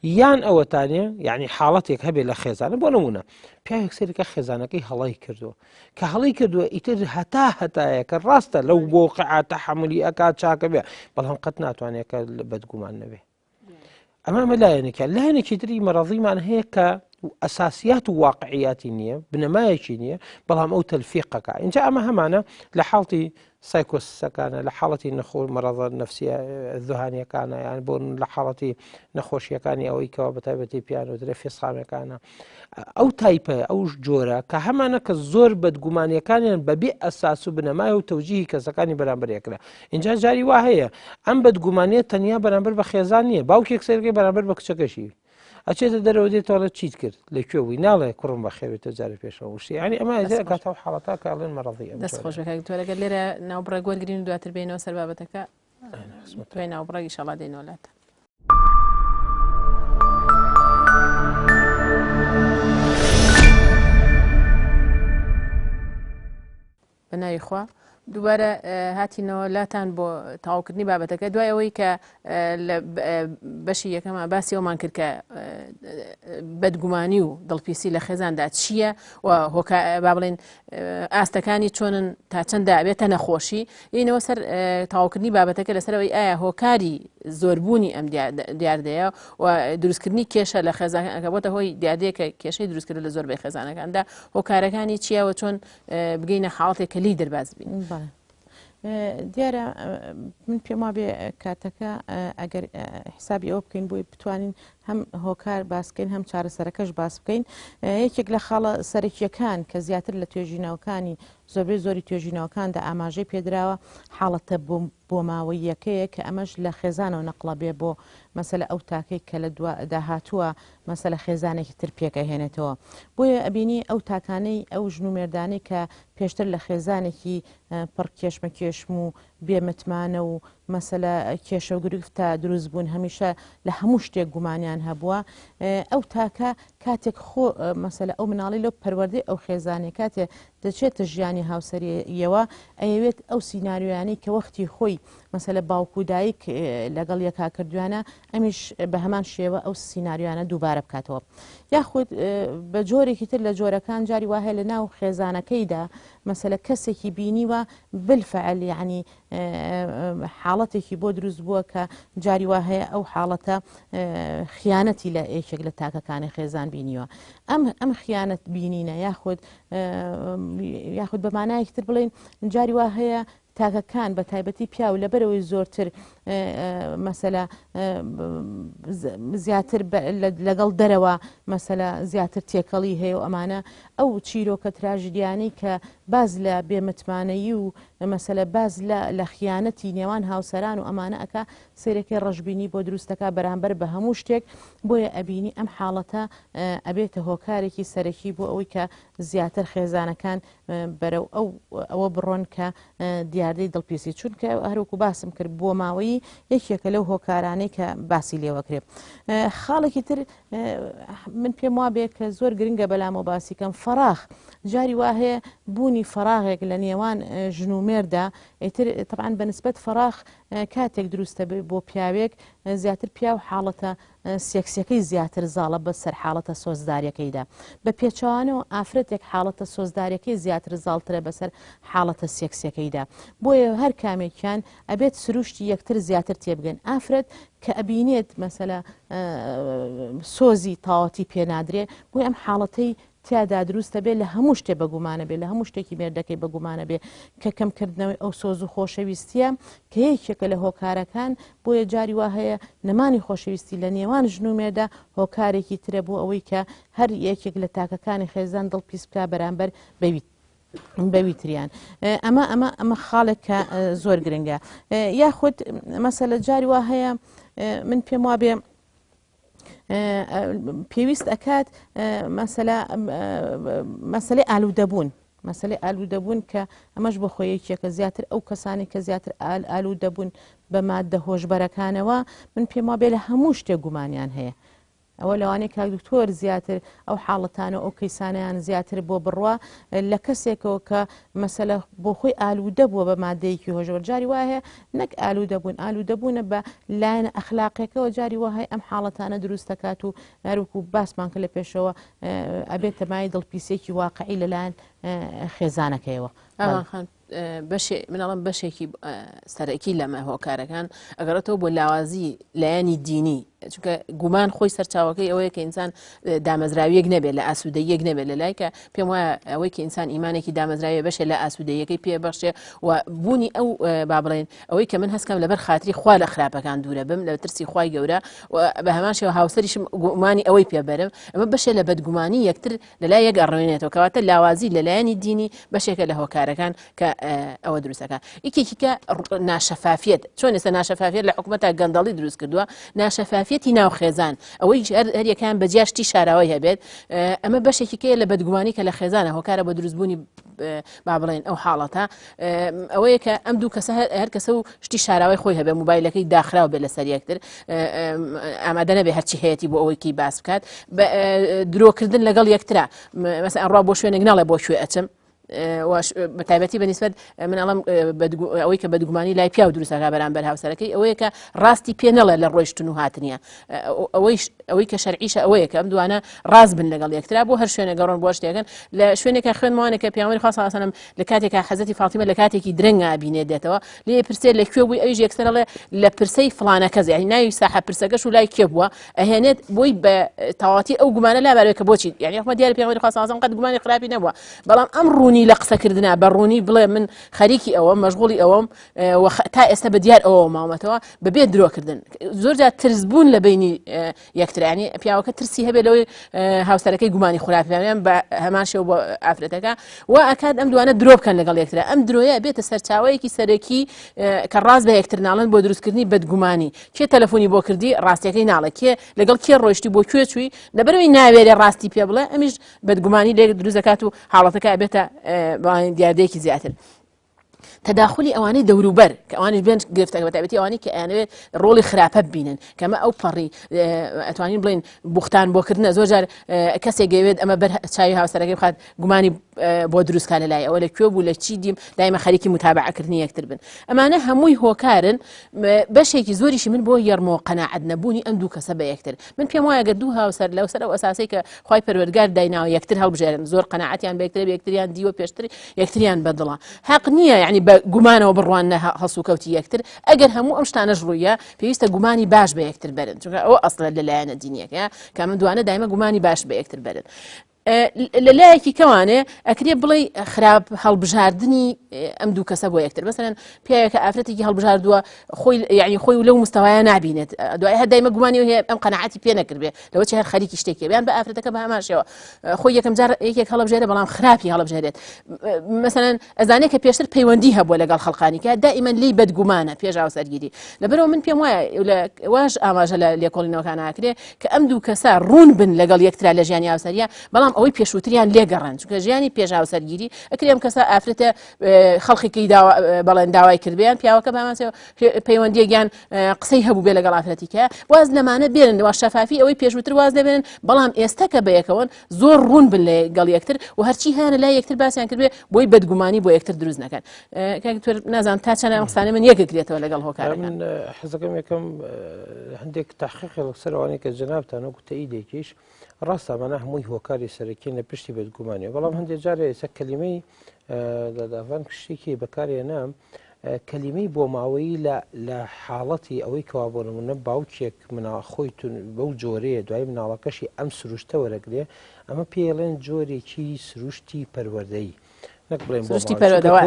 یان ئەوەتانێ یعنی حاڵەتێک هەبێ لە خێزانە بۆ نمونە پیاوێک سەرکە خێزانەکەی هەڵی کردووە کە هەڵی کردووە ئیتر هەتا هەتایە کە ڕاستە لەو بۆقعە تەحملی ئەک چاکە بێ بەڵام قەت ناتوانێت کە بەدگومان نەبێ ئەمە ئەمە لایەنێکە لایەنێکی تری مەڕەزیمان هەیە کە ئەساسیات و واقعیاتی نییە بنەمایەکی نییە بەڵام ئەو تەلفیقەکە اینجا ئەمە هەمانە لە حاڵتی سایکۆسسەکانە لە حاڵەتی نەخۆ مەڕەزە نەفسیە زوهانیەکانە یان بۆ لە حاڵەتی نەخۆشیەکانی ئەوەی کەەوە بە تایبەتی پیانۆترە فێسخامەکانە ئەو تایپە ئەو جۆرە کە هەمانە کە زۆر بەدگومانیەکانیان بەبێ ئەساس و بنەمای و تەوجیهی کەسەکانی بەرامبەر یەکرا اینجا جاری وا هەیە ئەم بەدگومانیە تەنیا بەرامبەر بە خێزان نییە باوکێک سەرگەی بەرامبەر بە کچەکەشی ئەچێتە دەرەوە دێتەوە چیت کرد لە کوێ بووی ناڵێ کوڕم بەخێوێتە جارە پێشەوە وشتی ینی ئەمە کاتەوە حاڵەتا کاڵێن مەڕەضی دەست خۆش بکات تۆ لەگەر لێرە ناوبڕێک وەرگین و دواتر بینەوە سەر بابەتەکە دوای ناوبڕێک ئیشەڵا دێنەوە لاتان. بە ناوی خوا دووبارە هاتینەوە لاتان بۆ تەواوکردنی بابەتەکە دوای ئەوەی کە لە بەشی یەکەمە باسی ئەومان کرد کە بەدگومانی و دڵپیسی لە خێزاندا چییە و هۆکا با بڵێن ئاستەکانی چۆنن تا چەندە ئەبێتە نەخۆشی یینەوە سەر تەواوکردنی بابەتەکە لەسەرەوەی ئایا هۆکاری زۆربوونی ئەم دیاردەیە و دروستکردنی کێشە لە خێزانەکە بۆتە هۆی دیاردەیە کە کێشەی دروستکرد لە زۆربەی خێزانەکاندا هۆکارەکانی چییە و چۆن بگەینە حاڵەتێک کە لێی دەرباز بین. دیارە من پێم وابێ کاتەکە ئەگەر حسابی ئەوە بکەین بۆی بتوانین هەم هۆکار باسکەین هەم چارەسەرەکەش باس بکەین یەکێک لە خاڵە سەرەکیەکان کە زیاتر لە توێژینەوەکانی زۆربەی زۆری توێژینەوەکاندا ئاماژەی پێدراوە حاڵەتە بۆماوەییەکەیە کە ئەمەش لە خێزانەوە نەقڵە بێ بۆ مەسەلە ئەو تاکەی کە لە دوا داهاتووە مەسەلە خێزانێکی تر پێک ئەهێنێتەوە بۆیە ئەبینی ئەو تاکانەی ئەو ژن و مێردانەی کە پێشتر لە خێزانێکی پڕ کێشمەکێشم و بێ متمانە و مەسەلە کێشە و گرفتە دروست بوون هەمیشە لە هەموو شتێک گومانیان هەبووە ئەو تاکە کاتێک خۆ مەسەلە ئەو مناڵی لەو پەروەردەی ئەو خێزانێ کاتێ دەچێتە ژیانی هاوسەرییەوە ئەیەوێت ئەو سیناریۆیانەی کە وەختی خۆی مەسەلە باوک و دایک لەگەڵ یەکا کردویانە ئەمیش بە هەمان شێوە ئەو سیناریۆیانە دووبارە بکاتەوە یاخود بە جۆرێکی تر لە جۆرەکان جاری وا هەیە لە ناو خێزانەکەیدا مەسەلە کەسێکی بینیوە بالفعل یعنی حاڵەتێکی بۆ دروست بووە کە جاری وا هەیە ئەو حاڵەتە خیانەتی لە یەکێک لە تاکەکانی خێزان بینیوە ئەم ئەم خیانەت بینینە یاخود یاخود بە مانایەکی تر بڵێین جاری وا هەیە تاکەکان بە تایبەتی پیاو لەبەرەوەی زۆرتر مەسەلە زیاتر لەگەڵ دەرەوە مەسەلە زیاتر تێکەڵی هەیە و ئەمانە ئەو چیرۆکە تراژیدیانەی کە باز لە بێمتمانەیی و مەسەلە باز لە لە خیانەتی نێوان هاوسەران و ئەمانە ئەکا سەیرەکەی ڕەشبینی بۆ دروست دەکا بەرامبەر بە هەموو شتێک بۆیە ئەبینی ئەم حاڵەتە ئەبێتە هۆکارێکی سەرەکی بۆ ئەوەی کە زیاتر خێزانەکان بەرەو ئەو ئەوە بڕۆن کە دیاردەی دڵپیسی چونکە هەروەکو باسم کرد بۆ ماوەیی یەکێکە لەو هۆکارانەی کە باسی لێوەکرێ خاڵێکی تر من پێم وابێ کە زۆر گرنگە بەلامەوە باسی کەم فەراغ جاری وا هەیە بوونی فەراغێک لە نێوان ژن و مێردا ئیتر طبعا بە نسبەت فەراغ کاتێک دروستە بۆ پیاوێک زیاتر پیاو حاڵەتە سێکسیەکەی زیاتر زاڵە بە سەر حاڵەتە سۆزداریەکەیدا بە پێچەوانەوە ئافرەتێک حاڵەتە سۆزداریەکەی زیاتر زاڵترە بەسەر حاڵەتە سێکسیەکەیدا بۆیە هەر کامێکیان ئەبێت سروشتی یەکتر زیاتر تێبگەن ئافرەت کە ئەبینێت مەسەلە سۆزی تاواتی پێنادرێ بۆی ئەم حاڵەتەی تیادا دروستە بێ لە هەموو شتێ بەگومانە بێ لە هەموو شتێکی مێردەکەی بەگومانە بێ کە کەمکردنەوەی ئەو سۆز و خۆشەویستیە کە یەکێکە لە هۆکارەکان بۆیە جاری وا هەیە نەمانی خۆشەویستی لە نێوان ژن و مێردە هۆکارێکی ترە بۆ ئەوەی کە هەر یەکێک لە تاکەکانی خێزان دڵ پیس بکا بەرامبەر بەوی بەوی تریان ئەمە ئەمە ئەمە خاڵێک کە زۆر گرنگە یاخود مەسەلە جاری وا هەیە من پێم وابێ پێویست ئەکات مەسەلە مەسەلەی ئالوودەبوون مەسەلەی ئالوودەبوون کە ئەمەش بۆ خۆی یەکێکە زیاتر ئەو کەسانی کە زیاتر ئال ئالوودەبوون بە مادە هۆشبەرەکانەوە من پێم وابێ لە هەموو شتێک گومانیان هەیە ئەوە لەوانەیە کاک دکتۆر زیاتر ئەو حاڵەتانە و ئەو کەیسانەیان زیاتر بۆ بڕوا لە کەسێکەوە کە مەسەلە بۆ خۆی ئالوودە بووە بە مادەیەکی هۆشبەر جاری وایە هەیە نەک ئالوودە بوون ئالوودە بوونە بە لایەنە ئەخلاقیەکەوە جاری وا هەیە ئەم حاڵەتانە دروست دەکات و هەروەکو باسمان کرد لە پێشەوە ئەبێتە مایەی دڵپیسیەکی واقعی لەلایەن خێزانەکەیەوە. ئاوان خان بەشێ من ئەڵێم بەشێکی سەرەکی لەمە هۆکارەکان ئەگەڕێتەوە بۆ لاوازی لایەنی دینی چونکە گومان خۆی سەرچاوەکەی ئەوەیە کە ئینسان دامەزراویەک نەبێت لە ئاسوودەیەک نەبێت لە لای کە پێم وایە ئەوەی کە ئینسان ئیمانێکی دامەزراوی بەشێ لە ئاسوودەیەکەی پێ بەخشێ و بوونی ئەو با بڵێن ئەوەی کە من هەستکەم لەبەر خاتری خوا لە خراپەکان دوورە بم لە ترسی خوای گەورە و بە هەمان شێوە هاوسەریشم گومانی ئەوەی پێبەرم ئەمە بەشێ لە بەدگومانی یەکتر لەلای یەک ئەڕوێنێتەوە کەواتە لاوازی لەلایەنی دینی بەشێکە لە هۆکارەکان کە ئەوە دروستەکە یەکێکی کە ناشەفافیت چۆن ئێستا ناشەفافیت لە حکوومەتە گەندەڵی دروست کردووە ناشەفافیەتی ناو خێزان ئەوەی هەریەکان بە جیاشتی شاراوەی هەبێت ئەمە بەشێکی کەیە لە بەدگومانی کە لە خێزانە هۆکارە بۆ دروستبوونی با بڵێن ئەو حاڵەتە ئەوەیە کە ئەم دوو کەسە هەر کەسە و شتی شاراوی خۆی هەبێ موبایلەکەی داخراو بێ لەسەر یەکتر ئامادە نەبێ هەرچی هەیەی بۆ ئەوەی کی باس بکات درۆکردن لەگەڵ یەکترا مەسەن ئەڕوا بۆ شوێنێک ناڵێ بۆ کوێ ئەچم بە تایبەتی بە نیسبەت من ئەڵم ئەوەی کە بەدگومانی لای پیاو دروستەکە بەرامبەر هاوسەرەکەی ئەوەیە کە ڕاستی پێ نەڵێ لە ڕۆیشتن و هاتنیە ئەوەی کە شەرعیشە ئەوەیە کە ئەم دوانە ڕاست بن لەگەڵ یەکترا بۆ هەر شوێنێک گەڕۆن بۆ شتێکن لە شوێنێکە خوێنمانێکە پیامبەری خوا صلی الله لە کاتێکا حەزرەتی فاتیمە لە کاتێکی درەنگا بینێ دێتەوە لێ پرسێ لە کوێ بووی ئەویش یەکسەر ئەڵێ لە پرسەی فڵانە کەس یعنی ناوی ساحە پرسەکەش و لای کێ بووە ئەهێنێت بۆی بە تەواتی ئەو گومانە لابارێت کە بۆچی یعنی خۆ دیارە پێغەمبەری خوا صلی الله قەت گومانی خراپی نەبووە بەڵام ئەم ڕوونی لە قسەکردنا بە ڕوونی بڵێ من خەریکی ئەوە مەشغوڵی ئەوەم تا ئێستا بە دیار ئەوە ماومەتەوە بەبێ درۆکردن زۆر جار ترس بوون لە بینی یەکترانی پیاوەکە ترسی هەبێت لەوەی هاوسەرەکەی گومانی خراپیان بە هەمان شێوە بۆ ئافرەتەکە و ئەکات ئەم دوانە درۆ بکەن لەگەڵ یەکترا ئەم درۆیە بێتە سەرچاوەیەکی سەرەکی کە ڕاست بە یەکتر ناڵن بۆ دروستکردنی بەدگومانی کێ تەلەفۆنی بۆ کردی ڕاستیەکەی ناڵێ کێ لەگەڵ کێ ڕۆیشتی بۆ کوێ چووی لەبەرەوەی ناوێرێ ڕاستی پێ بڵێ ئەمیش بەدگومانی لێک دروست دەکات و حاڵەتەکە ئەبێتە دیاردەیەکی زیاتر. تەداخلی ئەوانەی دەوروبەر کە ئەوانیش بێن گرفتەکە بەتایبەتی ئەوانەی کە ئەیانەوێت ڕۆڵی خراپە ببینن کەمە ئەو پەڕی ئەتوانین بڵێن بوختان بۆکردنە زۆر جار کەسێک گەوێت ئەمە بەر چاوی هاوسەرەکەی بخات گومانی بۆ دروستکە لە لای ئەوە لە کوێ بوو لە چی دیم دایمە خەریکی متابعەکردنی یەکتر بن ئەمانە هەمووی هۆکارن بەشێکی زۆریشی من بۆ یەرمۆ قەناعەت نەبوونی ئەم دوو کەسە بە یەکتر من پێم وایە گەر دوو هاوسەر لەو سەر ئەو ئەساسەی کە خوای پەروەردگار دایناوە یەکتر هەڵبژێرن زۆر قەناعەتیان بە یەکترە یەکتریان دیوە پێشتر یەکتریان بەدڵە حەق نییە یعنی بە گومانەوە بڕواننە هەڵسوکەوتی یەکتر ئەگەر هەموو ئەم شتانەش ڕوویە پێویستە گومانی باش بە یەکتر بەرن چونکە ئەوە ئەسڵە لە لایەنە دینیەکە کە من دوانە دایمە گومانی باش بە یەکتر بەرن. لە لایەکی کەوانێ ئەکرێ بڵێ خراپ هەڵبژاردننی ئەم دوو کەسە بۆ یەکتر مەسەرەن پیاوێکە ئافرەتێکی هەڵبژاردووە خۆی یعنی خۆی و لەو مستەوایە نابینێت دوای هەر دایمە گومانی هەیە ئەم قەنەعەتی پێ نەکردبێ لەوە چه هەر خەریکی شتێکی بیان بە ئافرەتەکە بە هەمان شێوە خۆی یەکەم جار یەکێک هەڵبژێرە بەڵام خراپی هەڵبژێرێت مەسەلەن ئەزانێت کە پێشتر پەیوەندی هەبووە لەگەڵ خەڵقانی کە دائیمەن لێی بەدگومانە پێش هاوسەرگیری لەبەرەوە من پێم وایە واش ئاماژە لە لێکۆڵینەوەکان ئاکرێ کە ئەم دوو کەسە ڕوون بن لەگەڵ یەکترا لە ژیانی هاوسەریە بەڵام ئەوەی پێشووتریان لێگەڕن چونکە ژیانی پێش هاوسەرگیری ئەکرێ ئەم کەسە ئافرەتە خەڵکێکی بەڵێن داوای کردبیان پیاوەکە بامانسەوە پەیوەندیەکیان قسەی هەبوو بێ لەگەڵ ئافرەتیکە واز لەمانە بێنن وا شەفافی ئەوەی پێشووتر واز لەبێنن بەڵام ئێستا کە بەیەکەوەن زۆر ڕوون بن لەگەڵ یەکتر و هەرچی هەیە لای یەکتر باسیان کردبێ بۆی بەدگومانی بۆ یەکتر دروست نەکەن کاک دکتۆر نازانم تا چەند ئەم قسانە من یەکگرێتەوە لەگەڵ هۆکارەکان من حەزەکەم یەکەم هەندێک تحقیقی لەسەر ئەوانەی کە جەنابتان وەکو تەئیدێکیش ڕاستە ئەمانە هەمووی هۆکاری سەرەکین لە پشتی بەدگومانیەوە بەڵام هەندێک جارێ ئێستا کەلیمەی داداڤان شتێکی بەکارهێنا کەلیمەی بۆماوەیی لە لە حاڵەتی ئەوەی کەوا بۆ نمونە باوکێک منا خۆی بەو جۆرەیە دوای مناڵەکەشی ئەم سروشتە وەرەگرێ ئەمە پێڵێن جۆرێکی سروشتی پەروەردەیی نەک بڵێن سروشتی پەروەردەوە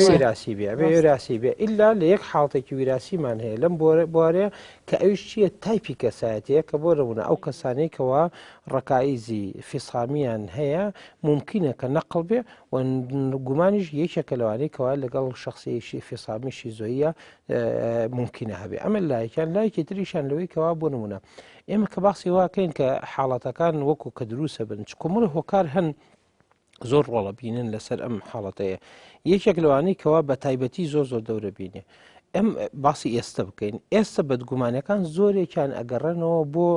ویراسی بێ ئەبێ ویراسی بێ ئللا لە یەک حاڵتێکی ویراسیمان هەیە لەم بوارەیە کە ئەویش چییە تایپی کەسایەتەیە کە بۆ نمونە ئەو کەسانەی کەوا ڕکائیزی فیسامیان هەیە ممکنە کە نەقڵ بێ و گومانیش یەکێکە لەوانەی کەوا لەگەڵ شخصیەکی فیسامی شیزۆیە ممکنە هەبێ ئەمە لایەکیان لایەکی تریشان لەوەی کەوا بۆ نمونە ئێمە کە باسی واکەین کە حاڵەتەکان وەکو کە دروسە بن چ کۆمەڵی هۆکار هەن زۆر ڕۆڵە بینن لەسەر ئەم حاڵەتەیە یەکێک لەوانەی کەوا بە تایبەتی زۆر زۆر دەورە بینێ ئەم باسی ئێستا بکەین ئێستا بەدگومانەکان زۆرێکیان ئەگەڕێنەوە بۆ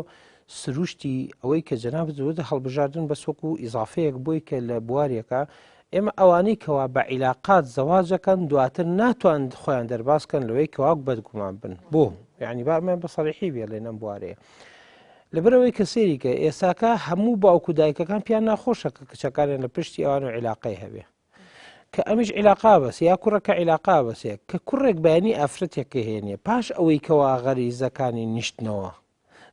سروشتی ئەوەی کە جەنابت وتت هەڵبژاردن بەس وەکو ئیزافەیەک بۆی کە لە بوارێکە ئێمە ئەوانەی کەوا بە عیلاقات زەواجەکەن دواتر ناتوان خۆیان دەرباز کەن لەوەی کەوا بەدگومان بن بۆ یعنی با ئەمە بە سەریحی بێڵێن ئەم بوارەیە لەبەرەوەی کە سێریکە ئێساکە هەموو باوک و دایکەکان پیان ناخۆشە کە کچەکانیان لە پشتی ئەوان و عیلاقەی هەبێ کە ئەمیش عیلاقا بەس یا کوڕەکە عیلاقا بەسێ کە کوڕێک بەیانی ئافرەتێک هێنێ پاش ئەوەی کەوا غەریزەکانی نیشتنەوە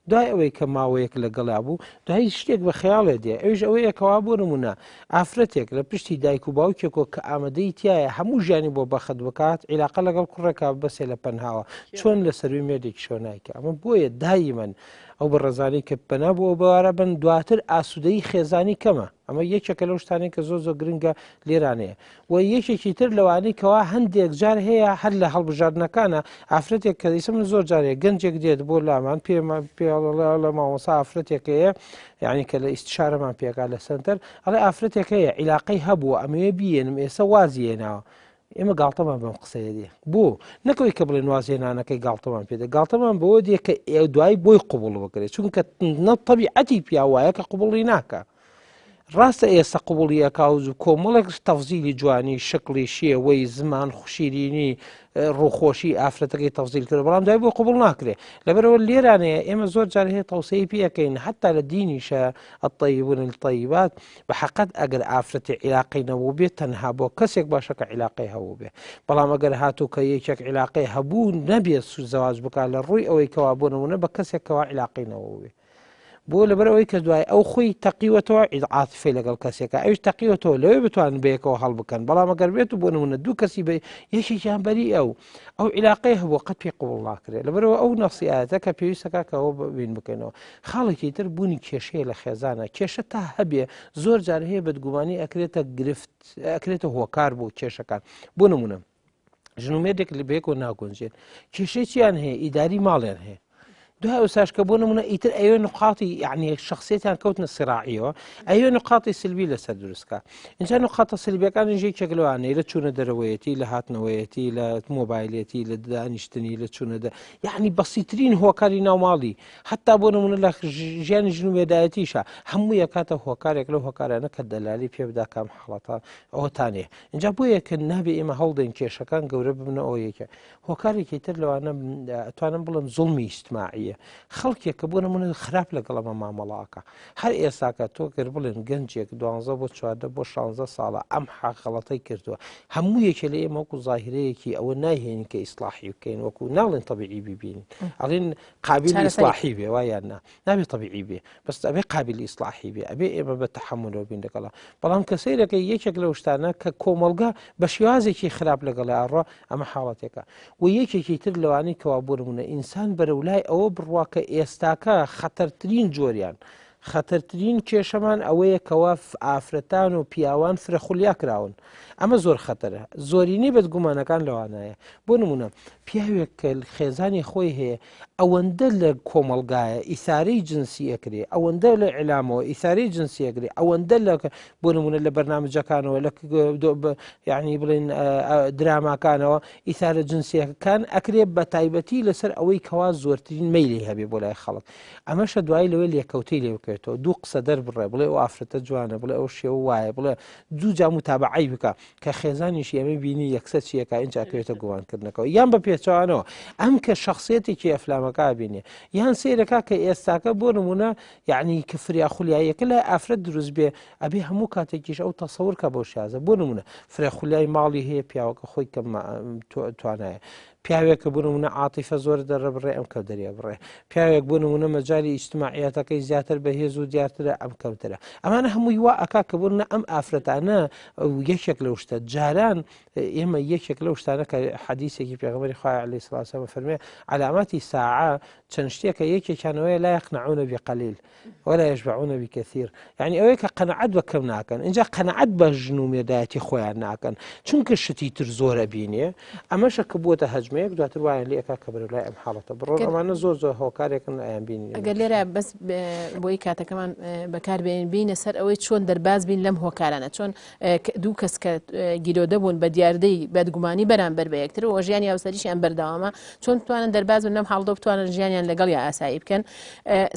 دوای ئەوەی کە ماوەیەک لەگەڵیا بوو دوای شتێک بە خەیاڵێ دێ ئەویش ئەوەیە کەوا بۆ نمونە ئافرەتێک لە پشتی دایک و باوکێکەوە کە ئامادەی تایە هەموو ژیانی بۆ بەخت بکات عیلاقە لەگەڵ کوڕێکا بەسێ لە پەنهاوە چۆن لە سەروی مێردێکیشەوە نایکە ئەمە بۆیە دایمەن ئەو بەڕێزانەی کە پەنا بۆ ئەو بوارە بن دواتر ئاسوودەیی خێزانی کەمە ئەمە یەکێکە لەو شتانەی کە زۆر زۆر گرنگە لێرانەیە و یەکێکی تر لەوانەی کەوا هەندێک جار هەیە هەر لە هەڵبژاردنەکانە ئافرەتێک کە ئیسە من زۆر جارێک گەنجێک دێت بۆ لامان پێمان پێڵە لە مامۆسا ئافرەتێک هەیە یعنی کە لە ئیستشارەمان پێکا لە سنتەر ئەڵێ ئافرەتێک هەیە عیلاقەی هەبووە ئەمەوێ بیێنم ئێستا وازی هێناوە ئێمە گاڵتەمان بەم قسەیە دێ بۆ نەکەوەی کە بڵێن وازهێنانەکەی گاڵتەمان پێدە گاڵتەمان بەوە دێ کە دوای بۆی قوبڵ بکرێت چونکە نە تەبیعەتی پیاو وایە کە قوبڵی ناکە ڕاستە ئێستا قوبڵی ئەکا و کۆمەڵێک تەفزیلی جوانی شکڵی شێوەی زمان خوشیرینی ڕووخۆشی ئافرەتەکەی تەفزیل کرد بەڵام دوای بۆ قوبڵ ناکرێ لەبەرەوە لێرانەیە ئێمە زۆر جار هەیە تەوسەی پێەکەین حتا لە دینیشە الطیبون للطیبات بە حەقەت ئەگەر ئافرەتی عیلاقەی نەبوو بێت تەنها بۆ کەسێک باشە کە عیلاقەی هەبوو بێ بەڵام ئەگەر هاتوو کە یەکێک عیلاقەی هەبوو نەبێت سو زەواج بکات لە ڕووی ئەوەی کەوا بۆ نمونە بە کەسێک کەوا عیلاقەی نەبوو بێ بۆ لەبەر ئەوەی کە دوای ئەو خۆی تەقیوەتەوە عاتفەی لەگەڵ کەسێکە ئەویش تەقیوەتەوە لەوێ بتوانن بەیەکەوە هەڵبکەن بەڵام ئەگەر بێت و بۆ نمونە دوو کەسی بە یەکێکیان بەری ئەو ئەو عیلاقەی هەبوو قەت پێی قبوڵ ناکرێت لەبەرەوە ئەو نەفسی ئاەتە کە پێویستەکە کەەوە بین بکەینەوە خاڵێکی تر بوونی کێشەیە لە خێزانە کێشە تا هەبێ زۆر جار هەیە بەدگومانی ئەکرێتە گرفت ئەکرێتە هۆکار بۆ کێشەکان بۆ نمونە ژن و مێردێک لە بەیەکەوە ناگونجێن کێشەی چیان هەیە ئیداری ماڵیان هەیە دوای ئەوساش کە بۆ نمونە ئیتر ئەوێ نقاطی یعنی شخصیتیان کەوتنە سراعیەوە ئەوێ نقاطی سلبی لەسەر دروستکە اینجا نقاطە سلبیەکان یەکێک لەوانەیە لە چوونە دەرەوەیەتی لە هاتنەوەیەتی لە مۆبایلەتی لە دانیشتنی لە چوونە دە یعنی بەسیترین هۆکاری ناوماڵی حتا بۆ نمونە لە ژیانی ژن و مێدایەتیشە هەموو یەکاتە هۆکارێک لەو هۆکارانە کە دەلالی پێ بدا کام حاڵەتە ئەوەتانەیە اینجا بۆیە کە نابێ ئێمە هەوڵدەین کێشەکان گەورە ببنە ئەو یەکە هۆکارێکی تر لەوانە ئەتوانم بڵێم زوڵمی ئیجتماعیە. تەبیعیە خەڵکێک کە بۆ نمونە خراپ لەگەڵ ئەمە مامەڵاکە هەر ئێستاکە تۆ گەر بڵێن گەنجێک دوانزە بۆ 14 بۆ 16 ساڵە ئەم حەق غەڵەتەی کردووە هەموو یەکێ لە ئێمە وەکو زاهیرەیەکی ئەوە نایهێنین کە ئیسلاحی بکەین وەکو ناڵێن تەبیعی ببینین ئەڵێن قابلی ئیسلاحی بێ وایان نا نابێ تەبیعی بێ بەس ئەبێ قابلی ئیسلاحی بێ ئەبێ ئێمە بە تەحملەوە بین لەگەڵا بەڵام کە سەیرەکە یەکێک لەو شتانە کە کۆمەڵگە بە شێوازێکی خراپ لەگەڵی ئاڕۆ ئەمە حاڵەتێکە و یەکێکی تر لەوانەی کەوا بۆ نمونە ئینسان بەرەو لای ئەوە بڕوا کە ئێستاکە خەتەرترین جۆریان خەتەرترین کێشەمان ئەوەیە کەوا ئافرەتان و پیاوان فرە خولیا کراون ئەمە زۆر خەتەرە زۆرینەی بەدگومانەکان لەوانایە بۆ نمونە پیاوێک کە خێزانی خۆی هەیە ئەوەندە لە کۆمەڵگایە ئیسارەی جنسی ئەکرێ ئەوەندە لە ئیعلامەوە ئیسارەی جنسی ئەکرێ ئەوەندە لە بۆ نمونە لە بەرنامجەکانەوە لە یعنی بڵێن دراماکانەوە ئیسارە جنسیەکان ئەکرێ بە تایبەتی لەسەر ئەوەی کەوا زۆرترین مەیلی هەبێ بۆ لای خەڵک ئەمەشە دوایی لەوەی لێکەوتەی لێ بکەوێتەوە دوو قسە دەربڕێ بڵێ ئەو ئافرەتە جوانە بڵێ ئەو شێوە وایە بڵێ دوو جا متابعەی بکە کە خێزانیشی ئەمەی بینی یەکسەر چیەکە ئینجا کەوێتە گومانکردنەکەەوە یان بە پێچوانەوە ئەم کە شخصیتێکی ئەفلامەکە بینێ یان سیرەکە کە ئێستاکە بۆ نمونە یعنی کە فریا خولیاییەکە لای ئافرەت دروست بێ ئەبێ هەموو کاتێکیش ئەو تەسەور کە بۆ شازە بۆ نمونە فرە خولیای ماڵی هەیە پیاوەکە خۆی کە توانایە پیاوێک کە بۆ نمونە عاتیفە زۆر دەرەبڕێ ئەم کەم دەریەبڕێ پیاوێک بۆ نمونە مەجای ئیجتماعیاتەکەی زیاتر بەهێز و دیارترە ئەم کەمترە ئەمانە هەمووی وا ئەکا کە بۆ نە ئەم ئافرەتانە یەکێک لەو شتە جاران ئێمە یەکێک لەو شتانە کە حەدیسێکی پێغەمبەری خوای عەلەیهی سڵاو وسلام فەرمێ عەلاماتی ساعە چەند شتێکە یەکێکیانەوەیە لا يقنعون بقليل ولا يشبعون بكثير یعنی ئەوەیە کە قەنەعەت بە کەم ناکەن اینجا قەنەعەت بە ژن و مێردایەتی خۆیان ناکەن چونکە شتی تر زۆرە بینێ ئەمەشە کە بووەتە هەجمەیەک دواتر وایان لێ ئەکا کە بەرەو لای ئەم حاڵەتە بڕۆن ئەمانە زۆر زۆر هۆکارێکن ئەیان بینین. ئەگەر لێرە بەس بۆی کاتەکەمان بەکار بێنین بینە سەر ئەوەی چۆن دەرباز بین لەم هۆکارانە چۆن دوو کەس کە گیرۆدە بوون بە دیاردەی بەدگومانی بەرامبەر بە یەکتر و ژیانی هاوسەریشیان بەردەوامە چۆن بتوانن دەرباز بن لەم حاڵەتە بتوانن ژیانیان لەگەڵ یا ئاسایی بکەن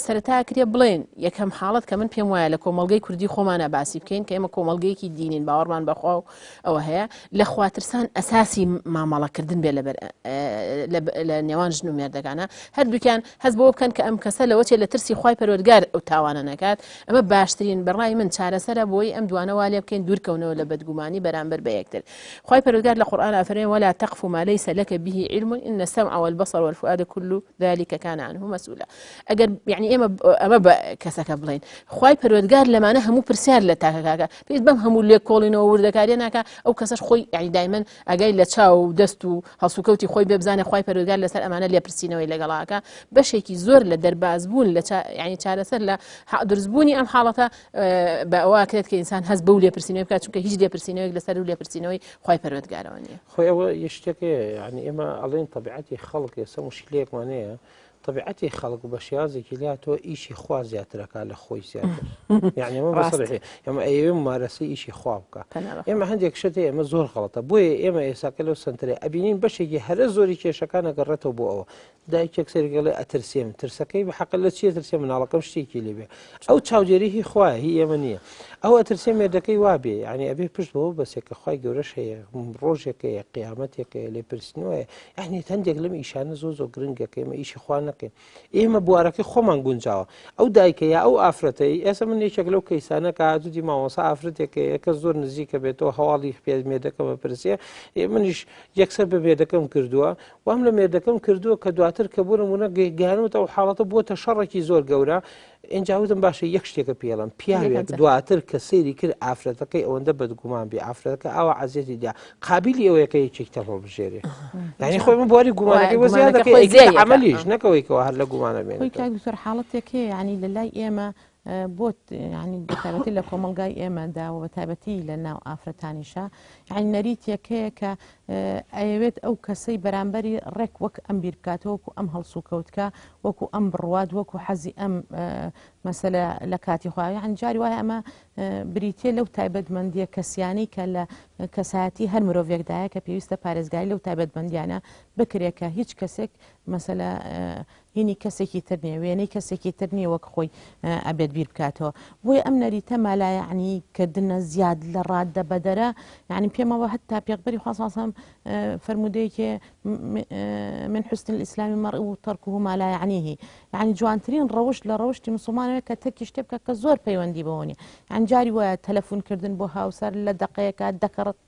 سەرەتا کرێ بڵێن یەکەم حاڵەت کە من پێم وایە لە کۆمەڵگەی کوردی خۆمانە باسی بکەین کە ئێمە کۆمەڵگەیەکی دینین باوەڕمان بەخوا و ئەوە هەیە لە خواترسان ئەساسی مامەڵەکردن بێ لەبەر لە نێوان ژن و مێردەکانە هەردووکیان هەست بەوە بکەن کە ئەم کەسە لەوە چێ لە ترسی خوای پەروەردگار ئەو تاوانە نەکات ئەمە باشترین بەڕای من چارەسەرە بۆی ئەم دوانە وا لێ بکەین دوورکەونەوە لە بەدگومانی بەرامبەر بە یەکتر خوای پەروەردگار لە قورئان ئەفەرمێ ولا تقف ما ليس لك به علم إن السمع والبصر والفؤاد كل ذلك كان عنه مسؤولا ئەگەر یعنی ئێمە ئەمە بە کەسەکە بڵێن خوای پەروەردگار لەمانە هەموو پرسیار لە تاکەکەکە پێویست بەم هەموو لێکۆڵینەوە وردەکاریە ناکە ئەو کەسەش خۆی یعنی دایمەن ئاگای لە چاو و دەست و هەڵسوکەوتی خۆی بێ بزانێ خوای پەروەردگار لەسەر ئەمانە لێپرسینەوەی لەگەڵاکە بەشێکی زۆر لە دەربازبوون لە یعنی چارەسەر لە دروستبوونی ئەم حاڵەتە بە ئەوە کرێت کە ئینسان هەست بەو لێپرسینەوەی بکات چونکە هیچ لێپرسینەوەیەک لەسەر و لێپرسینەوەی خوای پەروەردگارەوە نییە. خۆی ئەوە یە شتێکەیە یعنی ئێمە ئەڵێن تەبیعەتی خەڵک ئێستا مشکلەیەکمان هەیە تەبیعەتی خەڵک بە شێوازێکی لات تۆ ئیشی خوا زیاترەکە لە خۆی زیاتر یعنی ئەمە بەسەر ئێمە ئەیەوێ ممارەسەی ئیشی خوا بکە ئێمە هەندێک شت هەیە ئێمە زۆر غەڵەتە بۆیە ئێمە ئێساکە لەو سنتەرە ئەبینین بەشێکی هەرە زۆری کێشەکان ئەگەڕێتەوە بۆ ئەوە دایکێک سەرێک ئەڵێ ئەترسێم ترسەکەی بە حەقە لە چیە ترسێ مناڵەکەم شتێکی لێ بێ ئەو چاودێری هی خوایە هی ئێمە نییە ئەو ئەترسێ مێردەکەی وابێ یعنی ئەبێ پشت بەوە بەسێ کە خوای گەورەش هەیە ڕۆژێک هەیە قیامەتێک هەیە لێپرسینەوەیە یعنی هەندێک لەم ئیشانە زۆر زۆر گرنگە کە ئێمە ئیشی خوا نەکەین ئێمە بوارەکەی خۆمان گونجاوە ئەو دایکە یا ئەو ئافرەتەی ئێستا من یەکێک لەو کەیسانە کە هاتووتی مامۆسا ئافرەتێک هەیە کە زۆر نزیکە بێتەوە هەواڵی پێ مێردەکەم بپرسێ منیش یەکسەر بە مێردەکەم کردووە وام لە مێردەکەم کردووە کە دواتر کە بۆ نمونە گەیانوتە ئەو حاڵەتە بووەتە شەڕێکی زۆر گەورە ئینجا وتم باشە یەک شتێکە پێڵم پیاوێک دواتر کە سەیری کرد ئافرەتەکەی ئەوەندە بەدگومان بێ ئافرەتەکە ئاوا عەزیەتی دا قابلی ئەوەیە کە یەکێک تر هەڵبژێرێ یعنی خۆی من بواری گومانەکەی بۆ زیاد دەکەی ئەیکردە عەمەلیش نەکەوەی کەەوە هەر لە گومانە بێنێت. خۆی کاک دکتۆر حاڵەتێک هەیە یعنی لە لای ئێمە بۆت یعنی بەتایبەتی لە کۆمەڵگای ئێمەدا و بەتایبەتی لە ناو ئافرەتانیشا یعنی نەریتێک هەیە کە ئەیەوێت ئەو کەسەی بەرامبەری ڕێک وەک ئەم بیر بکاتەوە وەکو ئەم هەڵسوکەوتکە وەکو ئەم بڕوات وەکو حەزی ئەم مەسەلە لە کاتی خۆ یعنی جاری وایە ئەمە بریتە لەو تایبەتمەندیە کەسیانەی کە لە کەسایەتی هەر مرۆڤێکدایە کە پێویستە پارێزگاری لەو تایبەتمەندیانە بکرێت کە هیچ کەسێک مەسەلە هینی کەسێکی تر نییە، وێنەی کەسێکی تر نییە وەک خۆی ئەبێت بیر بکاتەوە. بۆیە ئەم نەریتە مالایەعنی کردنە زیاد لە ڕاددە بەدەرە، یعنی پێمەوە هەتا پێغبەری خوا صلی اللە علیه و سلم فەرموودەیەکێ من حسن الإسلام المرء تركه ما لا يعنيه یعنی جوانترین ڕەوشت لە ڕەوشتی مسوڵمانەوە کە تەرکی شتێ بکە کە زۆر پەیوەندی بەوە نیە یعنی جاری وایە تەلەفون کردن بۆ هاوسەر لە دەقەیەکە دەکەڕت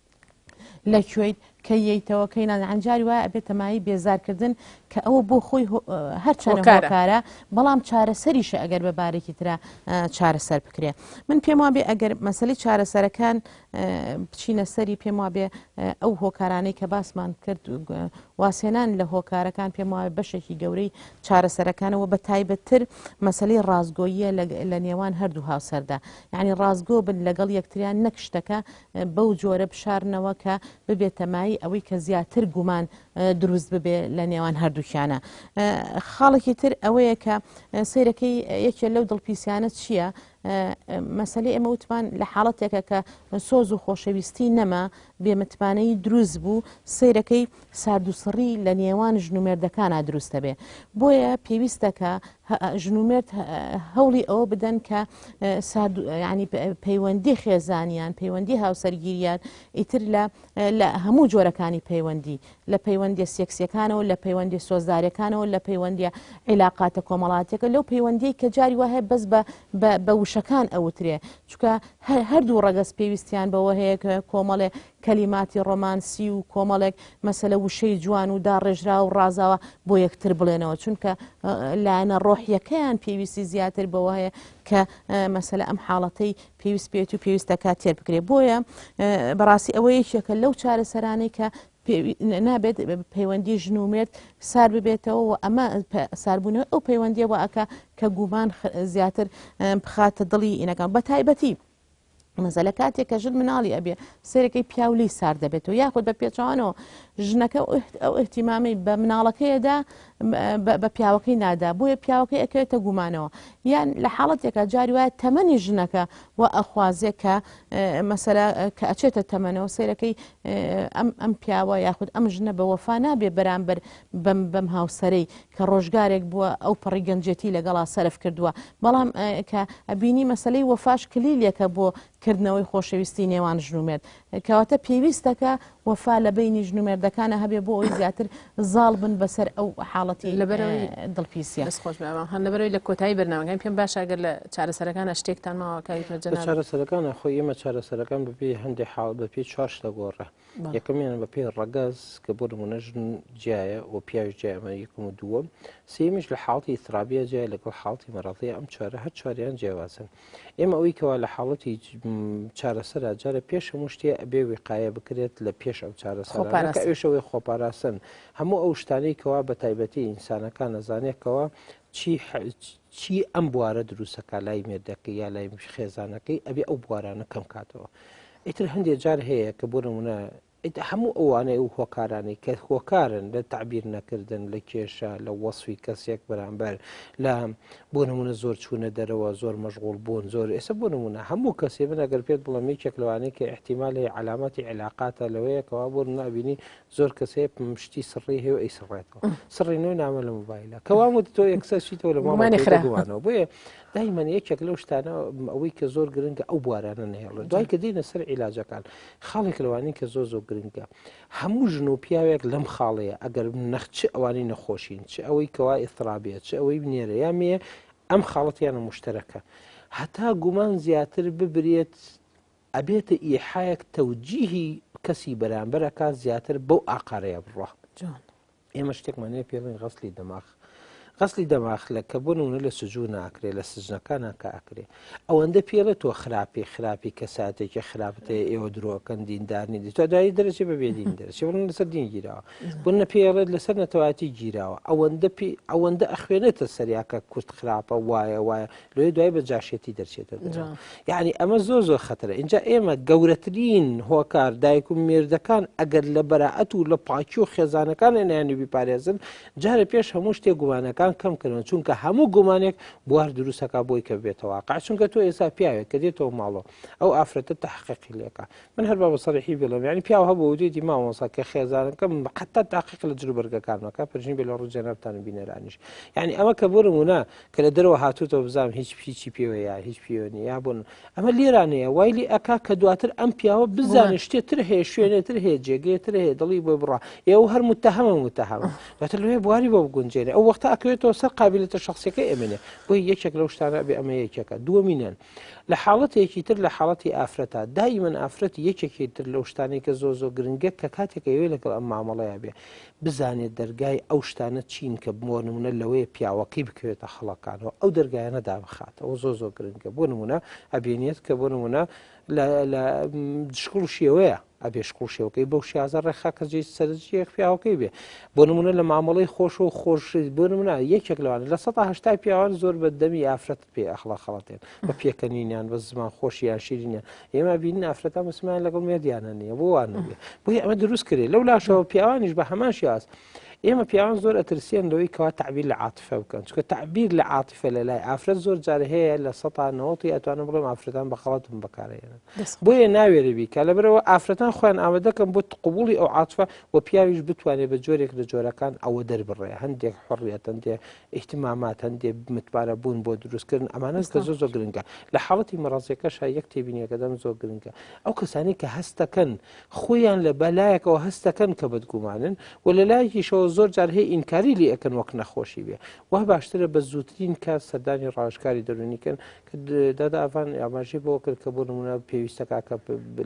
لە کوێیت کەی یەیتەوە کەی نا یعنی جاری وایە ئەبێتە مایەی بێزارکردن کە ئەوە بۆ خۆی هەرچەنە هۆکارە. هۆکارە بەڵام چارەسەریشە ئەگەر بە بارێکی ترا چارەسەر بکرێ من پێم وابێ ئەگەر مەسەلەی چارەسەرەکان بچینە سەری پێم وابێ ئەو هۆکارانەی کە باسمان کرد وازهێنان لە هۆکارەکان پێم وایە بەشێکی گەورەی چارەسەرەکانەوە بە تایبەتتر مەسەلەی ڕاستگۆییە لە نێوان هەردوو هاوسەردا یعنی ڕاستگۆ بن لەگەڵ یەکتریان نەک شتەکە بەو جۆرە بشارنەوە کە ببێتە مایەی ئەوەی کە زیاتر گومان دروست ببێ لە نێوان هەردووکیانە خاڵێکی تر ئەوەیە کە سەیرەکەی یەکێ لەو دڵپیسیانە چییە؟ مەسەلەی ئێمە وتمان لە حاڵەتێکە کە سۆز و خۆشەویستی نەما، بێمتمانەیی دروست بوو، سەیرەکەی ساردوسڕی لە نێوان ژن و مێردەکانا دروست دەبێ. بۆیە پێویستە کە ژن و مێرد هەوڵی ئەوە بدەن کە سارد یعنی پەیوەندی خێزانیان، پەیوەندی هاوسەرگیریان ئیتر لە لە هەموو جۆرەکانی پەیوەندی لە پەیوەندیە سێکسیەکانەوە، لە پەیوەندیە سۆزداریەکانەوە، لە پەیوەندیە عیلاقاتە کۆمەڵاتیەکە، لەو پەیوەندیەی کە جاری وا هەیە بەس بە بە وشەکان ئەوترێ، چونکە هەردوو ڕەگەز پێویستیان بەوە هەیە کە کۆمەڵێ کەلیماتی ڕۆمانسی و کۆمەڵێک مەسەلە وشەی جوان و داڕێژراو و ڕازاوە بۆ یەکتر بڵێنەوە، چونکە لایەنە ڕۆحیەکەیان پێویستی زیاتر بەوە هەیە کە مەسەلە ئەم حاڵەتەی پێویست پێێت و پێویست دەکات تێر بکرێت بۆیە بەڕاستی ئەوە یەکێکە لەو چارەسەرانەی کە نابێت پەیوەندی ژن و مێرد سار ببێتەوە و ئەمە ساربوونەوە ئەو پەیوەندیە وئەکە کە گومان زیاتر بخاتە دڵی ئینەکان بە تایبەتی مەزەلە کاتێک کە ژن مناڵی ئەبێ سێرەکەی پیاو لی سار دەبێتەوە یاخود بە پێچوانەوە ژنەکە ئەو احتیمامی بە مناڵەکەیەدا بە پیاوەکەی نادا بۆیە پیاوەکەی ئەکەوێتە گومانەوە یان لە حاڵەتێکا جاری وایە تەمەنی ژنەکە و ئەخوازێ کە مەسەلا کە ئەچێتە تەمەنەوە سەیرەکەی ئەم ئەم پیاوە یاخود ئەم ژنە بە وەفا نابێ بەرامبەر بەم بەم هاوسەرەی کە ڕۆژگارێک بووە ئەو پەڕی گەنجێتی لەگەڵا سەرف کردووە بەڵام کە ئەبینی مەسلەی وەفاش کلیلێکە بۆ کردنەوەی خۆشەویستی نێوان ژن و مێرد کەواتە پێویستە کە وەفا لە بەینی ژن و مێردەکانە هەبێ بۆ ئەوەی زیاتر زاڵ بن بەسەر ئەو حاڵەتی لەبەرەوەی دڵپیسیە. دەست خۆش بێ ئاوان خان لەبەرەوەی لە کۆتایی بەرنامەکان پێم باشە ئەگەر لە چارەسەرەکانە شتێکتان ماوە کاک دکتۆر لە جەناب. چارەسەرەکانە خۆی ئێمە چارەسەرەکان بەپێی هەندێک حاڵ بەپێی چوار شتە گۆڕە یەکەمیان بەپێی ڕەگەز کە بۆ نمونە ژن جیایە و پیاویش جیایە ئەمە یەکەم و دووەم سێیەمیش لە حاڵەتی ئیضطرابیە جیایە لەگەڵ حاڵەتی مەرەضیە ئەم چوارە هەر چواریان جیاوازن ئێمە ئەوەی کەوا لە حاڵەتی چارەسەرا جارە پێش هەموو شتێ ئەبێ وقایە بکرێت لە پێش ئەو چارەسەرانە کە ئەویش ئەوەی خۆپاراستن هەموو ئەو شتانەی کەوا بە تایبەتی ئینسانەکان ئەزانێت کەوا چی چی ئەم بوارە دروستەکە لای مێردەکەی یا لای خێزانەکەی ئەبێ ئەو بوارانە کەم کاتەوە ئیتر هەندێک جار هەیە کە بۆ نمونە ئیتر هەموو ئەوانەی و هۆکارانەی کە هۆکارن لە تەعبیر نەکردن، لە کێشە، لە وەسفی کەسێک بەرامبەر، لە بۆ نموونە زۆر چوونە دەرەوە، زۆر مەشغوڵ بوون، زۆر ئێستا بۆ نموونە هەموو کەسێ من ئەگەر پێت بڵێم یەکێک لەوانەی کە ئیحتیمال هەیە عەلاماتی عیلاقاتە لەوەیە کەوا بۆ نموونە ئەبینی زۆر کەس هەیە شتی سڕی هەیە و ئەیسڕێتەوە سڕی نوێ نامە لە مۆبایلە کەوا وت تۆ یەکسەر چیتەوە لە گومانی ماڵەوە خراپ. گومانەوە بۆیە دایمەن یەکێک لەو شتانە ئەوەی کە زۆر گرنگە ئەو بوارانە نەهێڵن دوای کە دێنە سەر عیلاجەکان خاڵێک لەوانەی کە زۆر زۆر گرنگە هەموو ژن و پیاوێک لەم خاڵەیە ئەگەر نەخ چ ئەوانەی نەخۆشین چ ئەوەی کەوا ئیضطرابیە چ ئەوەی نێرە یا مێ ئەم خاڵەتیانە مشتەرەکە هەتا گومان زیاتر ببرێت ئەبێتە ئیحایەک تەوجیهی کەسی بەرامبەرەکە زیاتر بەو ئاقارەیە بڕە جوان ئێمە شتێکمان هەیە پێ بڵێن غەسلی دەماخ غەسلی دەماخ لە کە بۆ نمونە لە سجوو ناکرێ لە سجنەکانە کە ئەکرێ ئەوەندە پێڵێ تۆ خراپی خراپی کەساتێکی خراپت هەیە ئێوە درۆکەن دیندار نین تۆ دوایی دەرەچێ بە بێدین دەرەچێ بڵێن لەسەر دین گیراوە بۆ نە پێڵێت لەسەر نەتەوایەتی گیراوە ئەوەندە پێ ئەوەندە ئەخوێنێتە سەریاکە کورد خراپە وایە وایە لۆیە دوای بە جاشێتی دەرچێتە دەرەوە یعنی ئەمە زۆر زۆر خەتەرە اینجا ئێمە گەورەترین هۆکار دایک و مێردەکان ئەگەر لە بەراعەت و لە پاکی و خێزانەکان نەیانی بیپارێزن جارە پێش هەموو شتێک گومانەکان گومانەکان کەم کەنەوە چونکە هەموو گومانێک بوار دروستەکە بۆی کە بێتە واقع چونکە تۆ ئێستا پیاوێک کە دێتەوە ماڵەوە ئەو ئافرەتە تحقیقی لێکا من هەر بە سەرحی بڵێم یعنی پیاو هەبوو وتێتی مامۆسا کە خێزانەکەم حتا تاقیق لە جلوبەرگەکانمەکە پرژین بێ لە ڕوو جەنابتان بینەرانیش یعنی ئەمە کە بۆ نمونە کە لە دەرەوە هاتووتەوە بزانم هیچ هیچی پێوە یا هیچ پێوە نیە یا بۆن ئەمە لێرانەیە وای لێ ئەکا کە دواتر ئەم پیاوە بزانێ شتێ تر هەیە شوێنێ تر هەیە جێگەیە تر هەیە دڵی بۆ بڕا ئێوە هەر متهمە متهمە دواتر لەوێ بواری بۆ بگونجێنێ ئەو وەختە ئەکەوێتەوە سەر قابلەتە شخصیەکە ئێمەێ بۆی یەکێک لەو شتانە بێ ئەمە یەکێکە دووەمینیان لە حاڵەتێکی تر لە حاڵەتی ئافرەتا دائیمەن ئافرەت یەکێکی تر لەو شتانەی کە زۆر زۆر گرنگە کە کاتێک ئەوێ لەگەڵ ئەم مامەڵەیە بێ بزانێت دەرگای ئەو شتانە چین کە بۆ نمونە لەوەیە پیاوەکەی بکەوێتە هەڵەکانەوە ئەو دەرگایانە دابخات ئەوە زۆر زۆر گرنگە بۆ نمونە ئەبینێت کە بۆ نمونە لە شکڵ و شێوەیە ئەبێ شکڵ و شێوەکەی بەو شێوازە ڕێکخا کە جێی سەرنجی پیاوەکەی بێ بۆ نمونە لە مامەڵەی خۆش و خۆش بۆ نمونە یەکێک لەوانە 80% پیاوان زۆر بە دەمی ئافرەت پێ ئەخڵا خەڵەتێن بە پێکەنینیان بە زمان خۆشیان شیرینیان ئێمە بینین ئافرەتان مسلمان لەگەڵ مێردیانە نییە بۆ وان نەبێ بۆیە ئەمە دروست کرێ لەو لاشەوە پیاوانیش بە هەمان شێواز ئێمە پیاوان زۆر ئەترسێن لەوەی کەوا تعبیر لە عاتفە بکەن چونکە تعبیر لە عاتفە لە لای ئافرەت زۆر جار هەیە لە سەتا نەوەتی ئەتوانم بڵێم ئافرەتان بە خەڵەتم بەکارهێنن بۆیە ناوێرە بیکا لەبەرەوە ئافرەتان خۆیان ئامادەکەن بۆ قبوڵی ئەو عاتفە و پیاویش بتوانێت بە جۆرێک لە جۆرەکان ئەوە دەربڕێ هەندێک حڕیەت هەندێک ئیهتمامات هەندێک متمانە بوون بۆ دروستکردن ئەمانە کە زۆر زۆر گرنگە لە حاڵەتی مەڕەزیەکەشا یەک تێبینیەکەدەم زۆر گرنگە ئەو کەسانی کە هەستەکەن خۆیان لە بەلایەکەوە هەستەکەن کە بەدگومانن و لە لایەکیشەوە زۆر جار هەیە ئینکاری لێ ئەکەن وەک نەخۆشی بێ وا باشترە بە زووترین کات سەردانی ڕاوێژکاری دەروونی کەن کە دادا ئاڤان ئاماژەی بەوە کرد کە بۆ نمونە پێویستەکە کە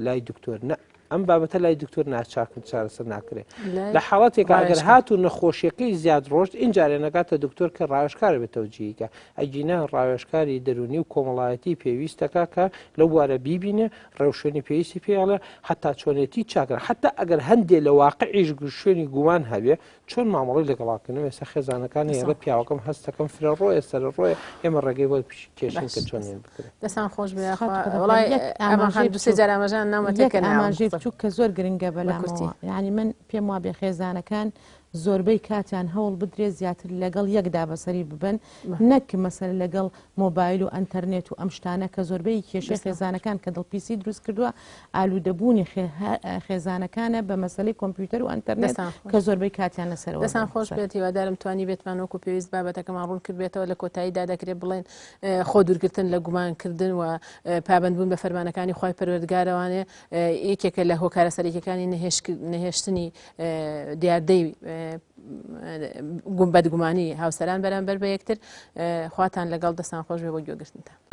لای دکتۆر نە ئەم بابەتە لای دکتۆر ناچاکن چارەسەر ناکرێت لە حاڵەتێک ئەگەر هات و نەخۆشیەکەی زیاد ڕۆشت ئینجارێ نەگاتە دکتۆر کە ڕاوێژکار بێت تەوجیهیکە ئەگینا ڕاوێژکاری دەرونی و کۆمەڵایەتی پێویستەکە کە لەو بوارە بیبینێ ڕێوشوێنی پێویستی پێڵێ حتا چۆنێتی چاکرا حتا ئەگەر هەندێ لە واقعیش شوێنی گومان هەبێ چۆن مامەڵەی لەگەڵاکردن ئێستا خێزانەکانی ئێڵە پیاوەکەم هەستەکەم فرە ڕۆیە سەر ڕۆیە ئێمە ڕێگەی بۆ کێشن کە چۆن بکرێت دەستان خۆش بێ وڵای ئەمەخان دوسێ جار ئاماژان نامەتێکە ئاماژەی بچوک کە زۆر گرنگە بەلامەوە یعنی من پێم وا بێ خێزانەکان زۆربەی کاتیان هەوڵ بدرێت زیاتر لەگەڵ یەکدا بەسەری ببن نەک مەسەر لەگەڵ مۆبایل و ئەنتەرنێت و ئەم شتانە کە زۆربەی کێشەی خێزانەکان کە دڵپیسی دروست کردووە ئالوودەبوونی خێزانەکانە بە مەسەلەی کۆمپیوتەر و ئەنتەرنێت کە زۆربەی کاتیان لەسەرەوە. دەستان خۆش بێت هیوادارم توانی بێتمان وەکو پێویست بابەتەکەمان ڕوون کردبێتەوە لە کۆتاییدا دەکرێت بڵێن خۆ دوورگرتن لە گومانکردن و پابەندبوون بە فەرمانەکانی خوای پەروەردگارەوانێ یەکێکە لە هۆکارە سەرەکیەکانی نەهێشتنی دیاردەی بەدگومانی هاوسەران بەرامبەر بە یەکتر خواتان لەگەڵ دەستان خۆش بێ بۆ گوێگرتنتان.